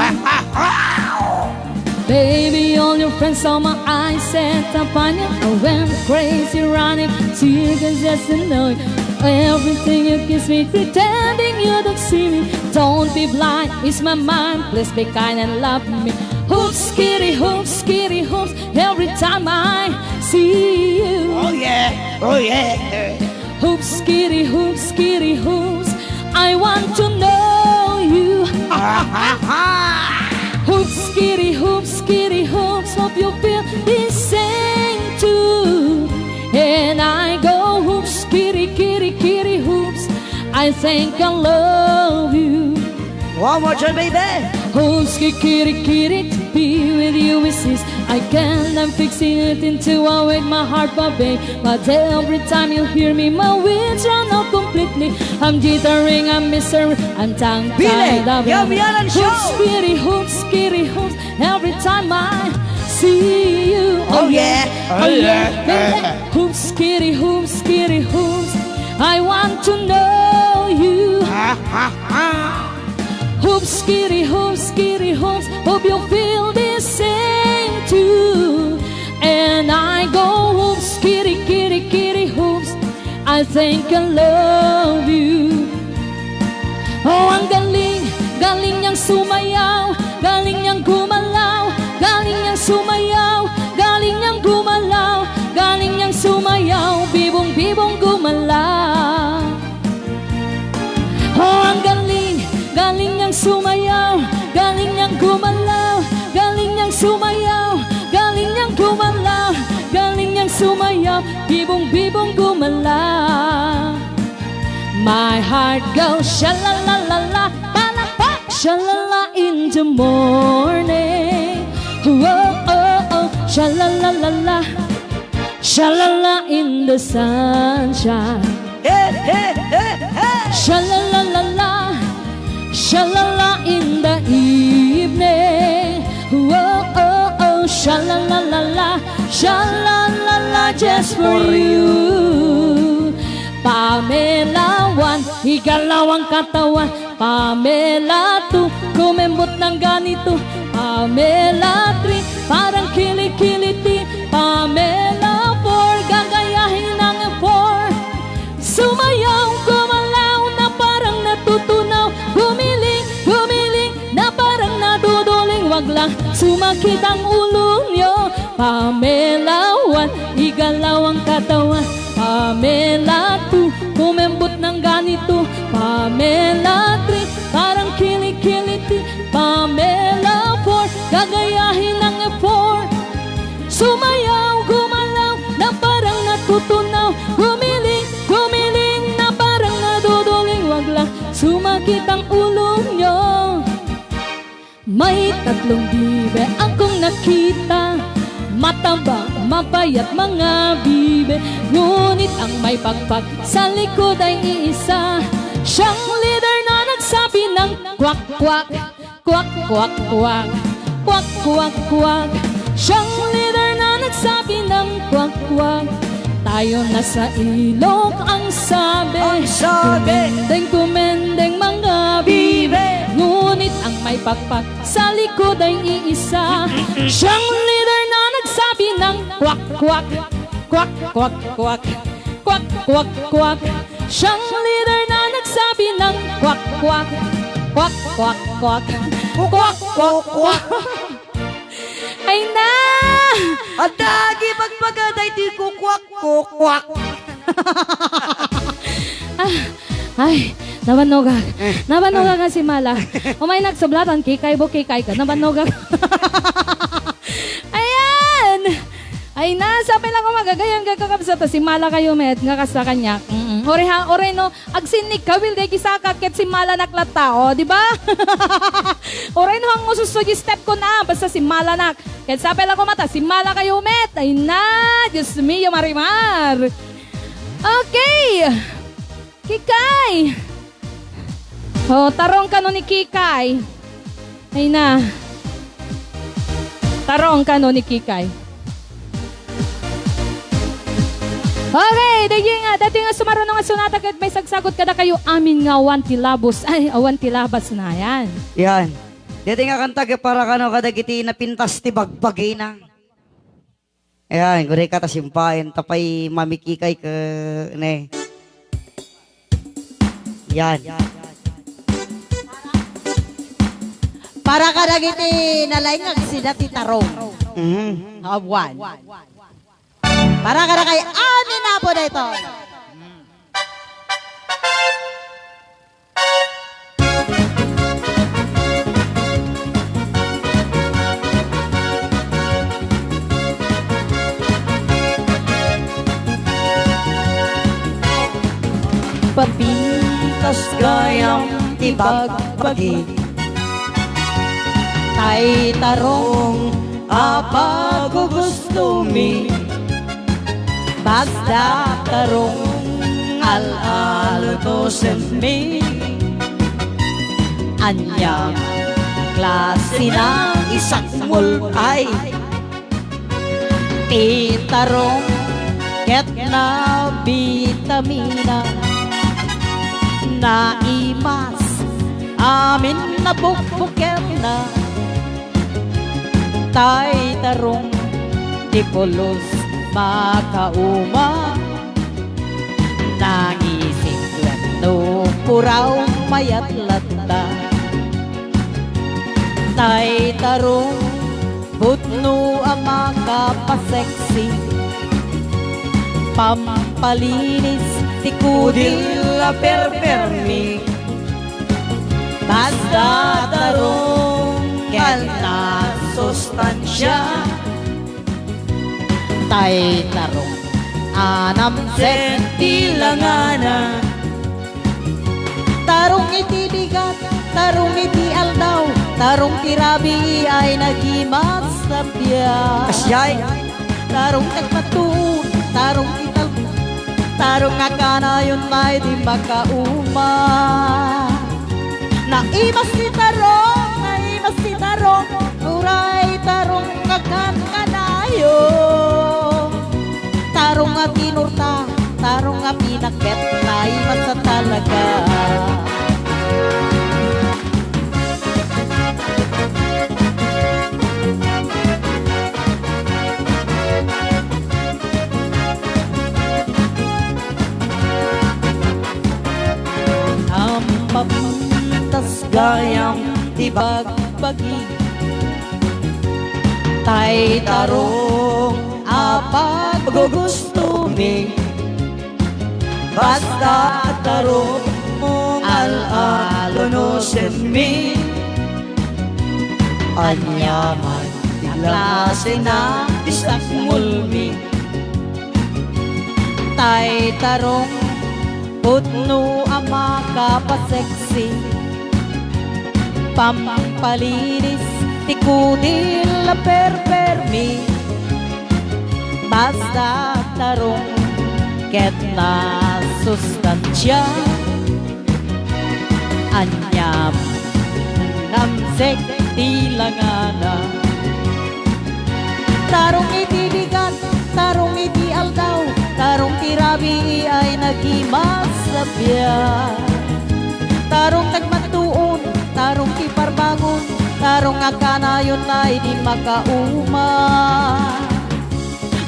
Baby, all your friends saw my eyes set upon you. I went crazy running, tears just to know you. Everything you kiss me, pretending you don't see me. Don't be blind, it's my mind. Please be kind and love me. Hoops, kitty, hoops, kitty, hoops. Every time I see you. Oh yeah, oh yeah. Hoops, kitty, hoops, kitty, hoops. I want to know you. Hoops, kitty, hoops, kitty, hoops. Hope you feel the same too. And I go, hoops, kitty, kitty, kitty, hoops. I think I love you. One more time, baby. Hoops, kitty, kitty, to be with you is this. I can't, I'm fixing it into a way my heart, my babe. But every time you hear me, my wings run out completely. I'm jittering, I'm mystery, I'm tongue tied up. Hoops, kitty, hoops, kitty, hoops. Every time I see you. Oh yeah, oh yeah, baby. Hoops, kitty, hoops, kitty, hoops. I want to know you. Hoops, kitty, hoops, kitty, hoops. Hope you feel the same too. And I go, hoops, kitty, kitty, kitty, hoops. I think I love you. Oh, ang galing, galing niyang sumayaw, galing niyang gumalaw, galing niyang sumayaw, galing niyang gumalaw, galing niyang sumayaw, bibong-bibong gumalaw. Oh, ang galing, galing niyang sumayaw, galing niyang gumalaw, galing niyang sumayaw, galing niyang gumalaw, galing niyang sumayaw, bibong-bibong gumalaw. My heart goes sha-la-la-la-la, palakpak, sha-la-la in the morning. Whoa, oh, oh, sha-la-la-la-la. Sha-la-la in the sunshine. Hey, hey, hey, hey. Sha-la-la-la-la. Sha-la-la in the evening. Whoa, oh, oh, sha-la-la-la-la. Sha-la-la-la just for you. Pamela one, igalaw ang katawan. Pamela two, kumembot ng ganito. Pamela three, parang kilikiliti. Pamela four, gagayahin ang four. Sumayaw, gumalaw na parang natutunaw. Gumiling, gumiling na parang naduduling. Wag lang sumakit ang ulo nyo. Pamela one, igalaw ang katawan. Pamela two, kumembot ng ganito. Pamela three, parang kilikiliti. Pamela four, gagayahin ang four. Sumayaw, gumalaw, na parang natutunaw. Gumiling, gumiling, na parang naduduling. Wag lang sumakit ang ulo nyo. May tatlong bibe akong nakita, mataba, mapayat mga bibe, ngunit ang may pakpak sa likod ay iisa. Siyang leader na nagsabi ng kwak, kwak, kwak, kwak, kwak, kwak, kwak, kwak. Siyang leader na nagsabi ng kwak, kwak. Tayo na sa ilog ang sabi. Ang sabi. Kumendeng, kumendeng mga bibi. Bibi. Ngunit ang may pakpak sa likod ay iisa. Siyang leader na nagsabi ng kwak, kwak, kwak, kwak, kwak, kwak, kwak, kwak. Siyang leader na nagsabi ng kwak, kwak, kwak, kwak, kwak, kwak, kwak, kwak. Ay na! Adda agi pagpagada iti kukwak, kukwak. Ah, ay, nabannogak. Eh. Nabannogak nga si Mala. Umay nagsublatan, kikay bo, kikay ka. Nabannogak. Ayan! Ay na, sapay lang ko magagayam, kakabsat, si Mala kayo, met, nga kasta kaniak. Mm-mm. Ore ha, ore no, agsinnig ka, Will, dagiti saka ket si Malanak latta, o, di ba? Uray no, ang mususso di step ko na, basta si Malanak. Ket sapay lang ko mata, si Mala kayo met. Ay na, Diyos mio, Marimar. Okay. Kikay. O, tarong kano ni Kikay. Ay na. Tarong kano ni Kikay. Okay, dagiti nga, dagiti nga sumaruno nga sonata ket maisagsagut kadakayo amin nga awan ti labos. Ay, awan ti labas na, yan. Yan. Dagiti nga kanta ket para kano kadagiti napintas ti bagbagina. Ayan, guri ka ta simpaen, tapay mamikikay ke, ne. Yan. Para kadagiti nalaing nga agsida ti tarong. Mhm. Awan. Para kadakay amin, Apo, daytoy. Papintas gayam ti bagbagi. Tay tarong a pagugustomi, basta tarong al-alutosenmi. Ania klase na isakmol pay ti tarong ket nabitamina, naimas amin nabukbukerna. Tay tarong ti pulos makauma, nangisit wenno puraw mayat latta. Tay tarong pudno a makapaseksi, pampalinis ti kudil a perpermi. Basta tarong ket nasustansia, tay tarong a namsek ti langana. Tarong iti bigat, tarong iti aldaw, tarong ti rabii ay nagimas sabian. Kasiay. Tarong ti agpatun, tarong ti talbos, tarong a kanayon pay ti makauma. Naimas ti tarong, naimas ti tarong, uray tarong a kankanayon. Tarong a kinurta, tarong a pinakbet, naimas a talaga. Ampapintas gayam ti bagbagi, tay tarong a paggugustomi. Basta tarong al-alunosenmi, ania man ti klase na isakmolmi. Tay tarong pudno a makapaseksi, pampalinis ti kudil a perpermi. Basta tarong ket nasustansia, aniam namsek ti langana. Tarong iti bigat, tarong iti aldaw, tarong rabii ay nagimas a biag. Tarong nagmantuon, tarong ti parbangon, tarong a kanayon ay di makauma.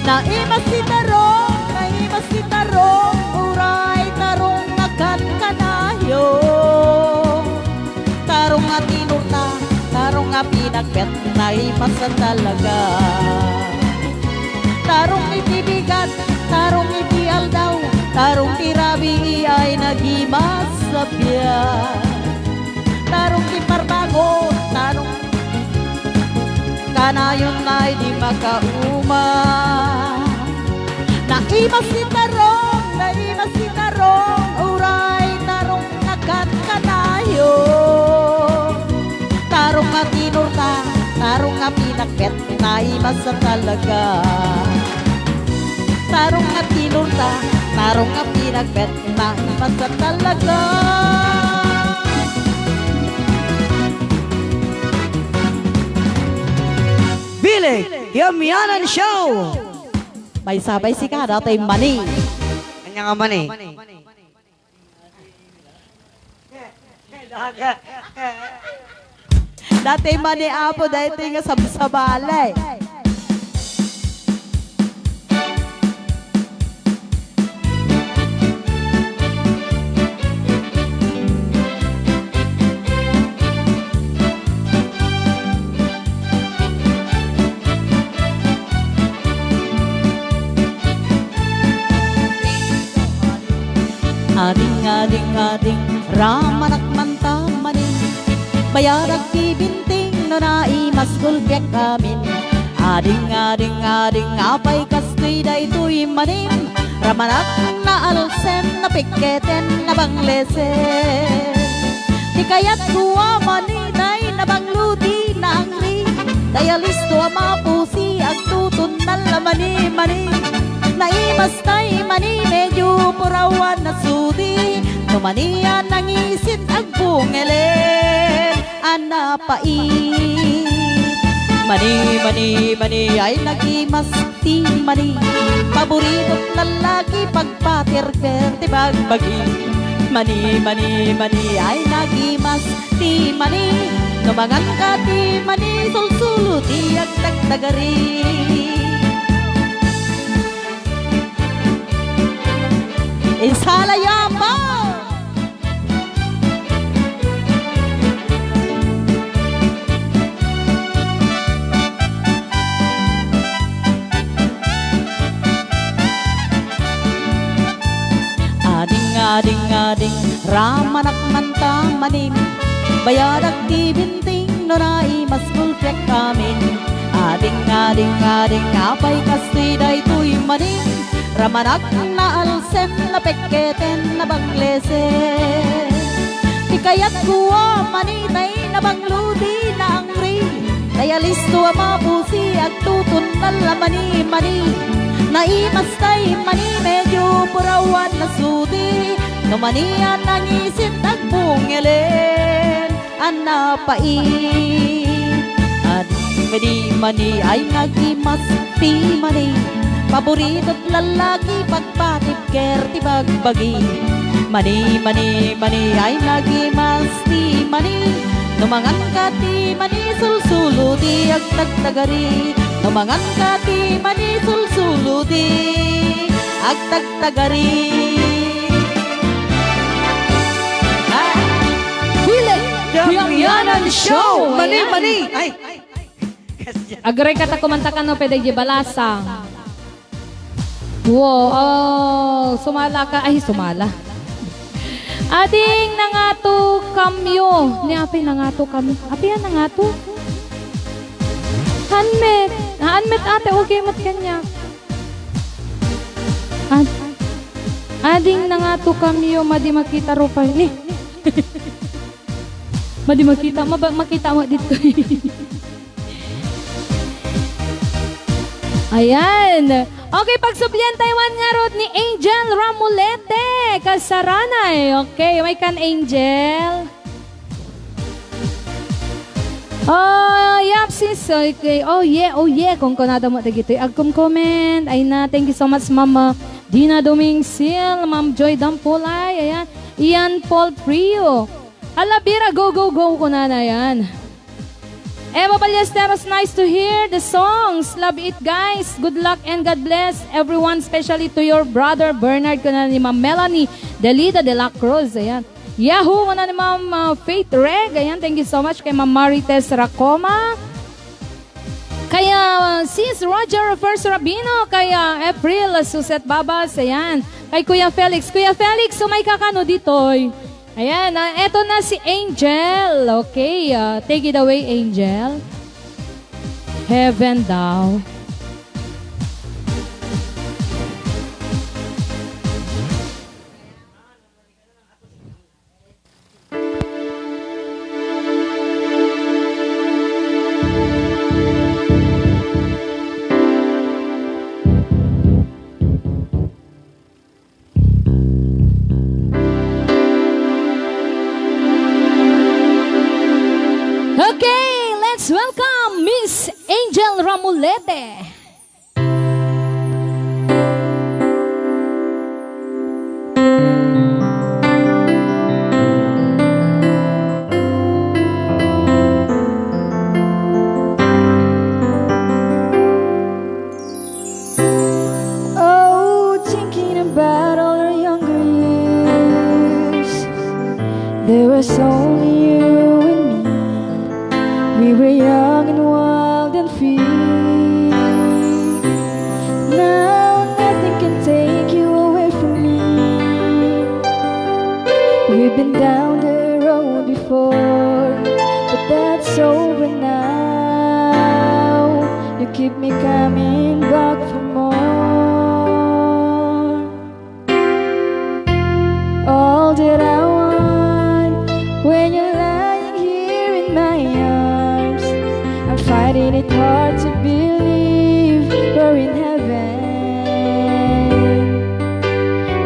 Naimas ti tarong, naimas ti tarong, uray tarong a kankanayon. Tarong a tinurta, tarong a pinakbet, naimas a talaga. Tarong iti bigat, tarong iti aldaw, tarong ti rabii ay nagimas a biag. Tarong ti parbangon, tarong kanayon ay di makauma. Naimas ti tarong, naimas ti tarong, uray tarong a kankanayon. Tarong a tinurta, tarong a pinakbet, naimas a talaga. Tarong a tinurta, tarong a pinakbet, naimas a talaga. Bilik Yamyanan Show! May sabay sika, datoy mani. Ania nga mani? Datoy mani, Apo, daytoy nga sabsabali. Ading, ading, ading, ramanak man ta mani. Bayadak ti binting no naimas gulpiak amin. Ading, ading, ading, apay kastoy daytoy manim? Ramanak naalsem, napikketen, nabanglesen. Ti kayatko a mani tay nabanglo ti naangri. Tay alisto a mapusi, agtutunnal a mani, mani. Naimas tay mani, medyo purawan a sudi. No mani a nangisit, agbungelen a napait. Mani, mani, mani, ay nagimas ti mani. Paborito ti lallaki, pagpaterper ti bagbagi. Mani, mani, mani, ay nagimas ti mani. No manganka ti mani, sulsulo ti agtagtagari. Insalayo, Apo! Ading, ading, ading, ramanak man ta manim. Bayadak ti binting no naimas gulpiak amin. Ading, ading, ading, apay kastoy daytoy manim? Ramanak naalsem, napekketen, nabanglesen. Ti kayatko a mani tay nabanglo ti naangri. Tay alisto a mapusi, agtutunnal a mani, mani. Naimas tay mani, medyo purawan a sudi. No mani a nangisit, agbungelen a napait. Adi, madi, mani ay nagimas ti mani. Paborito ti lallaki, pagpatibker ti bagbagi. Mani, mani, mani ay nagimas ti mani. No manganka ti mani, sulsulo ti agtagtagari. No manganka ti mani, sulsulo ti agtagtagari. Ah. Bilik Yamyanan Show! Mani, mani! Ay! Agray ka ta kumanta kano pwede di balasang. Wow, oh, sumala ka. Ay, sumala. Ading nangato kamyo. Ni apay nangato kamyo. Apay a nangato? Hanmet. Ah, hanmet ate, okay mat kanya. Ad-, ading nangato kamyo, madi makita rupay. Ni. Madi makita, maba-, makita mo dito. Ayan. Okay, pagsublian tayo man ngarud ni Angel Ramulete. Kasaranay. Okay, may kan Angel. Oh, yap, sis. Okay. Oh, yeah. Oh, yeah. Kung kunada mo dagitoy agkum-comment. Ay na. Thank you so much, Mama. Dina Domingsil, Ma'am Joy Dampulay, ayan. Ian Paul Frio. Hala, Bira, go, go, go, kunana, ayan. Emma Ballesteros, nice to hear the songs. Love it, guys. Good luck and God bless everyone, especially to your brother Bernard, kunana ni Ma'am Melanie Delida de la Cruz, ayan. Yahoo, kunana ni Ma'am, uh, Faith Reg, ayan. Thank you so much kay Ma'am Marites Racoma. Kaya, uh, Sis Roger First Rabino, kaya April Suset Babas, ayan. Kay Kuya Felix. Kuya Felix, sumay ka kano ditoy? Ayan, ah, eto na si Angel. Okay, ah, take it away, Angel. Heaven daw. Okay, let's welcome Miss Angel Ramulete. Oh, thinking about all our younger years, there was only you and me. We were young and wild and free. Now nothing can take you away from me. We've been down the road before, but that's over now. You keep me coming back for more. All that I want when you're lying here in my arms, I'm finding it hard to believe we're in heaven.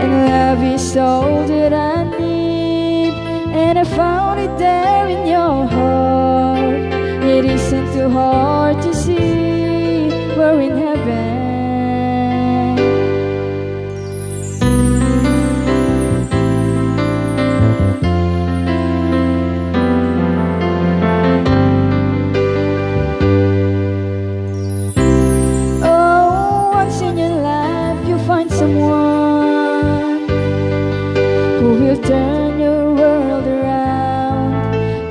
And love is all that I need, and I found it there in your heart. It isn't too hard to see we're in heaven. Oh, once in your life you find someone who will turn your world around,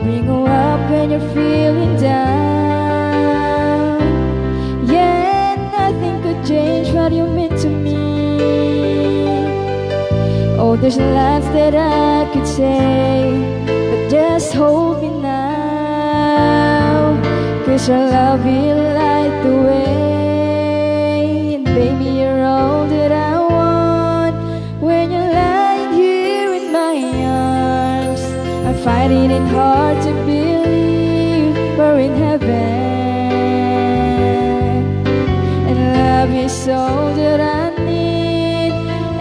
bring you up when you're feeling down. Yeah, nothing could change what you mean to me. Oh, there's lots that I could say, but just hold me now, 'cause our love will light the way. And baby, you're all that I want when you're lying here in my arms. I'm finding it hard to believe we're in heaven. And love is all that I need,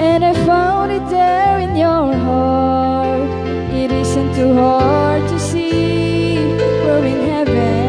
and I found it there in your heart. It isn't too hard to see we're in heaven.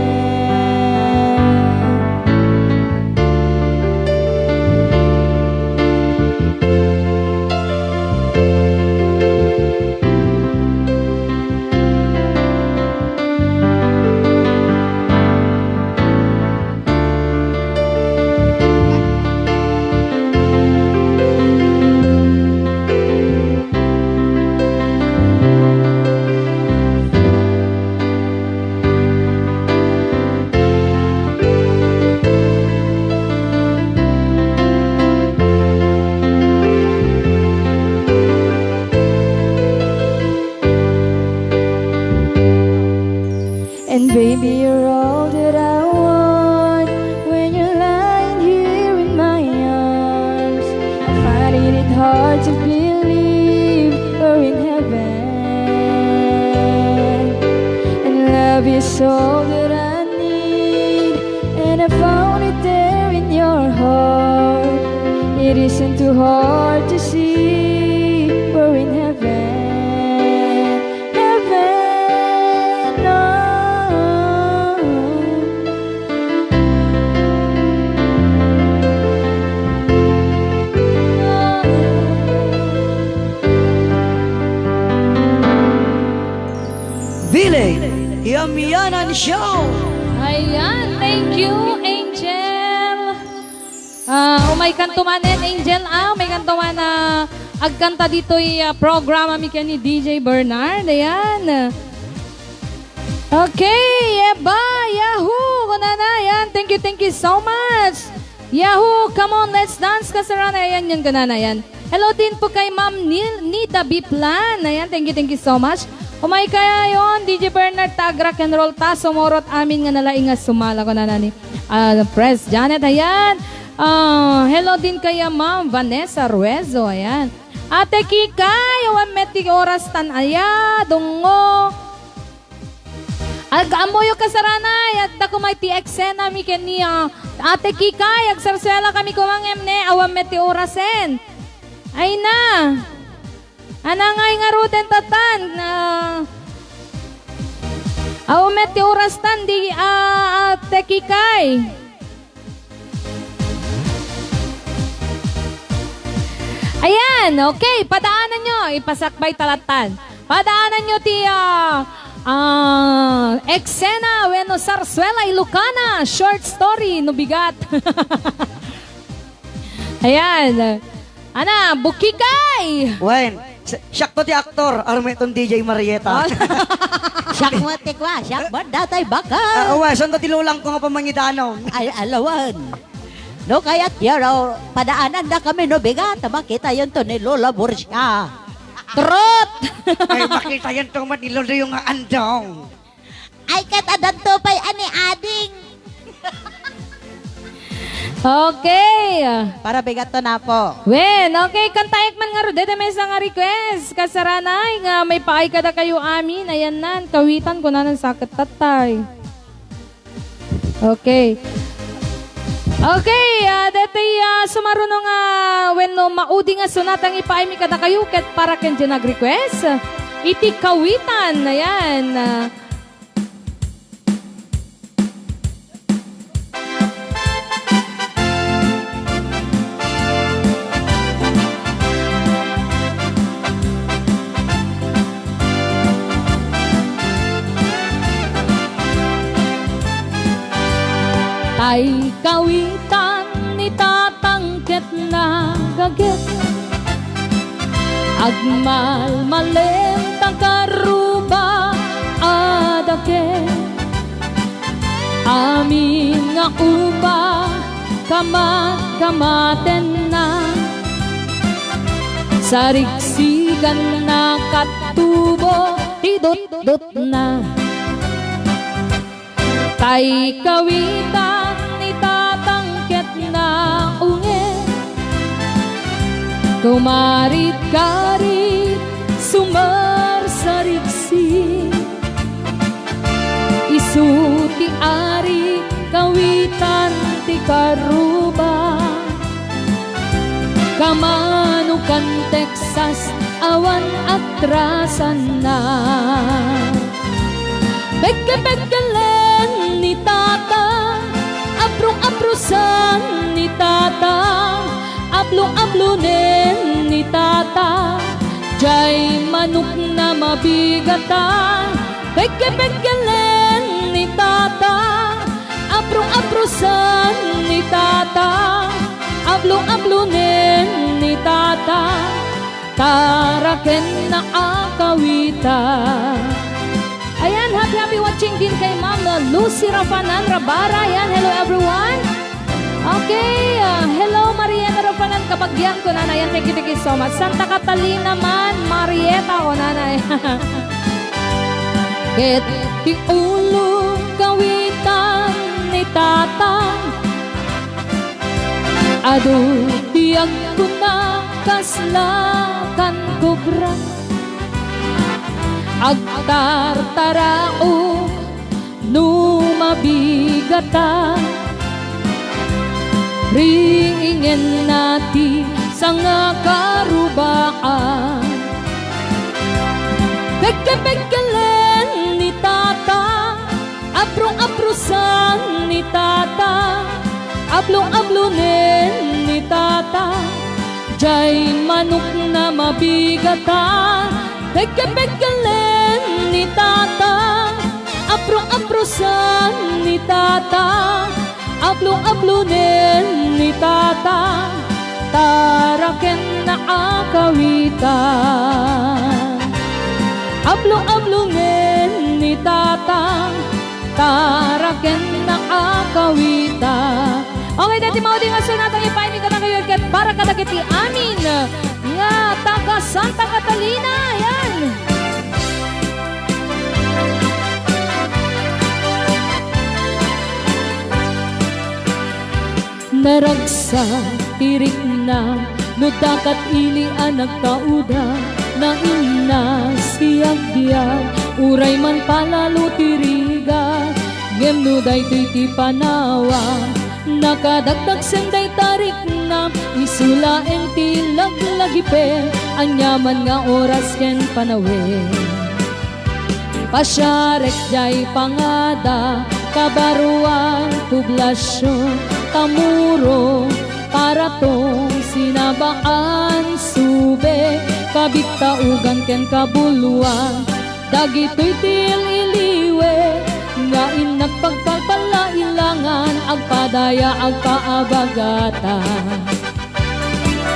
And baby, you're all that I want when you're lying here in my arms. I'm finding it hard to believe we're in heaven. And love is all that I need, and I found it there in your heart. It isn't too hard to see we're in heaven. Heaven, oh. Bianan Show. Ayan, thank you, Angel. Ah, umay kanto manen, Angel, ah, umay kanto man, ah, agkanta ditoy, ah, programa mi ken ni D J Bernard. Ayan. Okay, eba, yahoo! Kunana, ayan. Thank you, thank you so much. Yahoo! Come on, let's dance, kasarana. Ayan, yun, kunana, ayan. Hello din po kay Ma'am Nil, Nita Biplan. Ayan, thank you, thank you so much. Umay kayayon, D J Bernard, ta ag-rock and roll ta, sumurot amin nga nalaing nga sumala, kunana ni, ah, Pres Janet. Ayan. Ah, hello din kay, ah, Ma'am Vanessa Ruezo. Ayan. Ate Kikay, awan met ti oras tan aya, dungo. Ag-, ammoyo kasarana, adda ko may ti eksena mi ken ni, ah, Ate Kikay, agsarsuela kami koma ngem ne, awan met ti orasen. Ay na. Anangay ngaruden tatan, ah, awan met ti oras tan, di, ah, Ate Kikay. Ayan, okay. Padaanan nyo, ipasakbay talatan. Padaanan nyo ti, ah, ah, eksena, wenno sarsuela Ilocana, short story, no bigat. Ayan. Ana, bukikay! Wen, si-, siak to ti aktor, armet ton D J Marieta. Oh. Siak mo ti kwa, siak mo datay baka. Ah, wen, saan to ti lulang ko nga pamangidanon? Ay, alawan. No, kayat yaro, padaanan na kami no bigat, makita yun to ni Lola Borsia. Trot! Ay, makita yun to man ni Lolo yung andong. Ay, ket adanto pay a ni ading. Okay. Para bigat to na po. Wen, okay, kantaek man ngarud, dede maysa nga request. Kasaranay nga maipaay kadakayo amin, ayan nan, kawitan ko na ng sakit tatay. Okay. Okay, ah, detoy, ah, sumaruno nga wenno maudi nga sunat ang ipaaymi kadakayo ket para ken diay nag-request iti kawitan. Ayan, ah. Tay kawitan ni Tatang ket nagaget. Agmalmalen ta karruba a daket. Amin nga upa, kamat-kamatenna. Sarigsiganna kat tubo ti dutdutna. Tay kawitan ni Tatang ket naungeg. Tumarit-karit, sumarsariksi. Isu ti ari kawitan ti karruba. Kamano kan Texas, awan atrasanna. Pegge-peggelen ni Tata, aprung-aprusan ni Tata, ablung-ablunen ni Tata, jay manukna mabigatan. Pegge-peggelen ni Tata, aprung-aprusan ni Tata, ablung-ablunen ni Tata, tarakenna a kawitan. Ayan, happy, happy watching din kay Ma'am Lucy Rafanan Rabara. Ayan, hello everyone. Okay, ah, hello Marieta Rafanan, kabagian ko na, ayan, thank you, thank you so much. Santa Catalina man, Marieta, o nanay. Ket ti ulo kawitan ni Tata, adu ti agkuna kasla kan kobra. Agtartaraok no mabigatan, riingenna ti sangakarubaan. Pegge-peggelen ni Tata, aprung-aprusan ni Tata, ablung-ablunen ni Tata, jay manukna mabigatan. Pegge-peggelen ni Tata, Abro-abrosan ni Tata, ablo-ablonen ni Tata, taraken na akawita. Ablo-ablonen ni Tata, taraken na akawita. Okay, dati maudi nga sunat ang ipaimi kadakayo ket para kadagiti amin nga taga Santa Catalina. Ayan. Naragsak ti rikna, no dakat ili a nagkauda, nainnas ti agbiag, uray man palalo ti rigat, ngem no daytoy ti panawa, nakadagdag sen dayta rikna, isu laeng ti laglagipen, aniaman nga oras ken panawen. Pasiarek diay Pangada, Kabaruan, Poblacion, Tamuro, Paratong, Sinabaan, Sube, Kabitaugan ken Kabuluan. Dagitoy ti il-iliwe nga innak pagpalpalla ilangan agpadaya agpaabagata.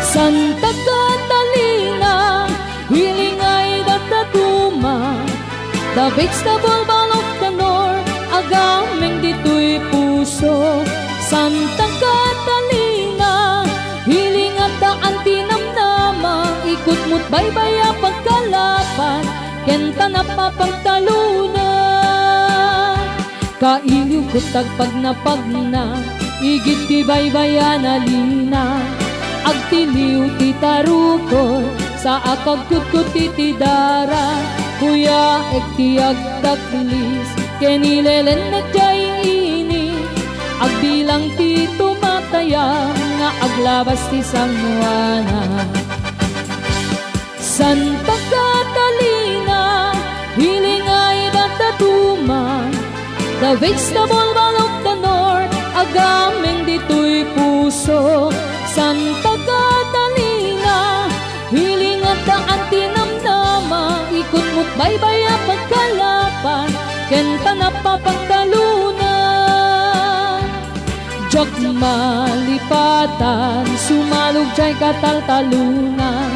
Santa Catalina, hiling ay dadduma. The vegetable ball of the north, agameng ditoy puso. Santa Catalina, hiling at daan ti namnama, ikutmo't baybay a pagkalapan, ken tanap a pagtaluna. Kailiw ket agpagnapagna, igid ti baybay a nalina. Agtiliw ti tarukod, sa a kagkudkod ti tidara. Kuyaek ti agdaklis, ken ilelennek diay ini. Agbilang ti tumatayam, nga aglabas ti sangoana. Santa Catalina, hiling ay dadduma. The vegetable ball of the north, agameng ditoy puso. Santa Catalina, hiling at daan ti namnama, ikutmo't baybay a pagkalapan, ken tanap a pagtaluna. Diak malipatan, sumalog diay kataltaluna.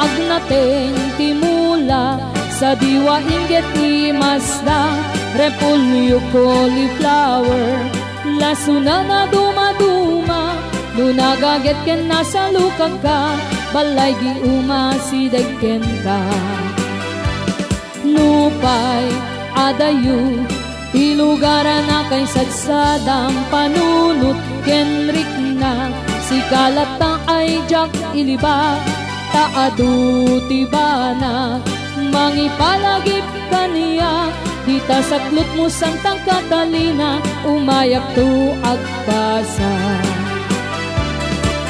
Agnateng ti mula, sadiwa inggit ti masda, repolyo, cauliflower, lasona a dumaduma, no nagaget ken nasalukagka, balay di umasideg kenka. Nupay adayo ti lugaran a kaisadsadam, panunot ken rikna, sika latta ay diak ilibak, ta adu ti banag mangipalagip kaniak. Dita saklotmo, Santa Catalina, umayakto agpasa.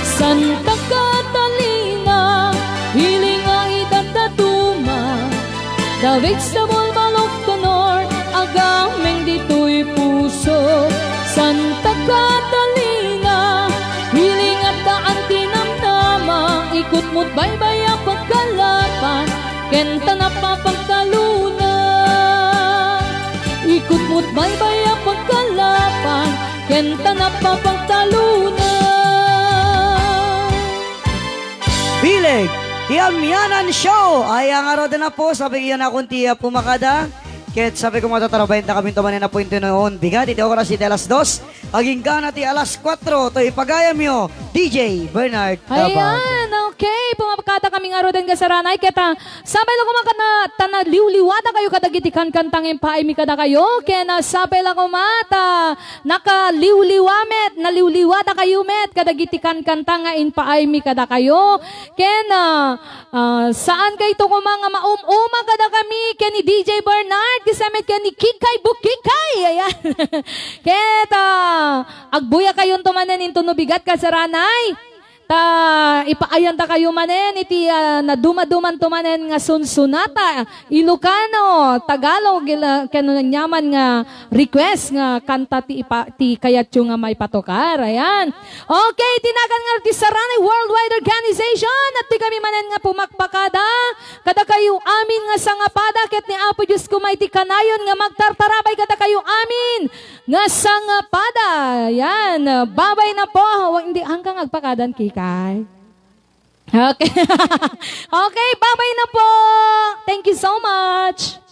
Santa Catalina, hiling ay dadduma. The vegetable ball of the north, agameng ditoy puso. Santa Catalina, hiling at daan ti namnama, ikutmo't baybay a pagkalapan, ken tanap a pagtaluna. Ikutmo't baybay a pagkalapan, ken tanap a pagtaluna. Bileg ti Amianan Show. Ay, ngarud na po, sabi ko yan akong tiya pumakada. Ket sabi ko, matatarabayan ta kami tumanen na po into noon. Bigat, iti oras iti alas dos. Agingga na ti alas kuatro, to ipagayamyo, D J Bernard Tabag. Ayan, okay. Pumakada kami ngaruden, kasaranay. Ket, ah, sapay la koma ket na, ta naliwliwada kayo kadagiti kankanta nga impaaymi kadakayo. Ken, ah, sapay la koma ta nakaliwliwa met, naliwliwada kayo met kadagiti kankanta nga impaaymi kadakayo. Ken, ah, Ah, saan kayto koma nga maum-uma kadakami ken ni D J Bernard, ken sa met ken ni Kikay Bukikay. Ayan. Ket, ah, agbuya kayonto manen into no bigat, kasaranay. Ah, ipaayanta kayo manen iti, ah, nadumadumanto manen nga sunsunata, Ilocano, Tagalog, ila-, ken aniaman nga request nga kanta ti ipa-, ti kayatyo nga maipatukar. Ayan. Okay, ti nagan nga ti Saranay Worldwide Organization, adtoy kami manen nga pumakpakada kadakayo amin nga sangapada, ket ni Apo Dios koma iti kanayon nga magtartarabay kadakayo amin nga sangapada. Ayan. Babay na po. Wa-, hindi, hanggang agpakadan, Kikay. Okay. Okay, babay na po. Thank you so much.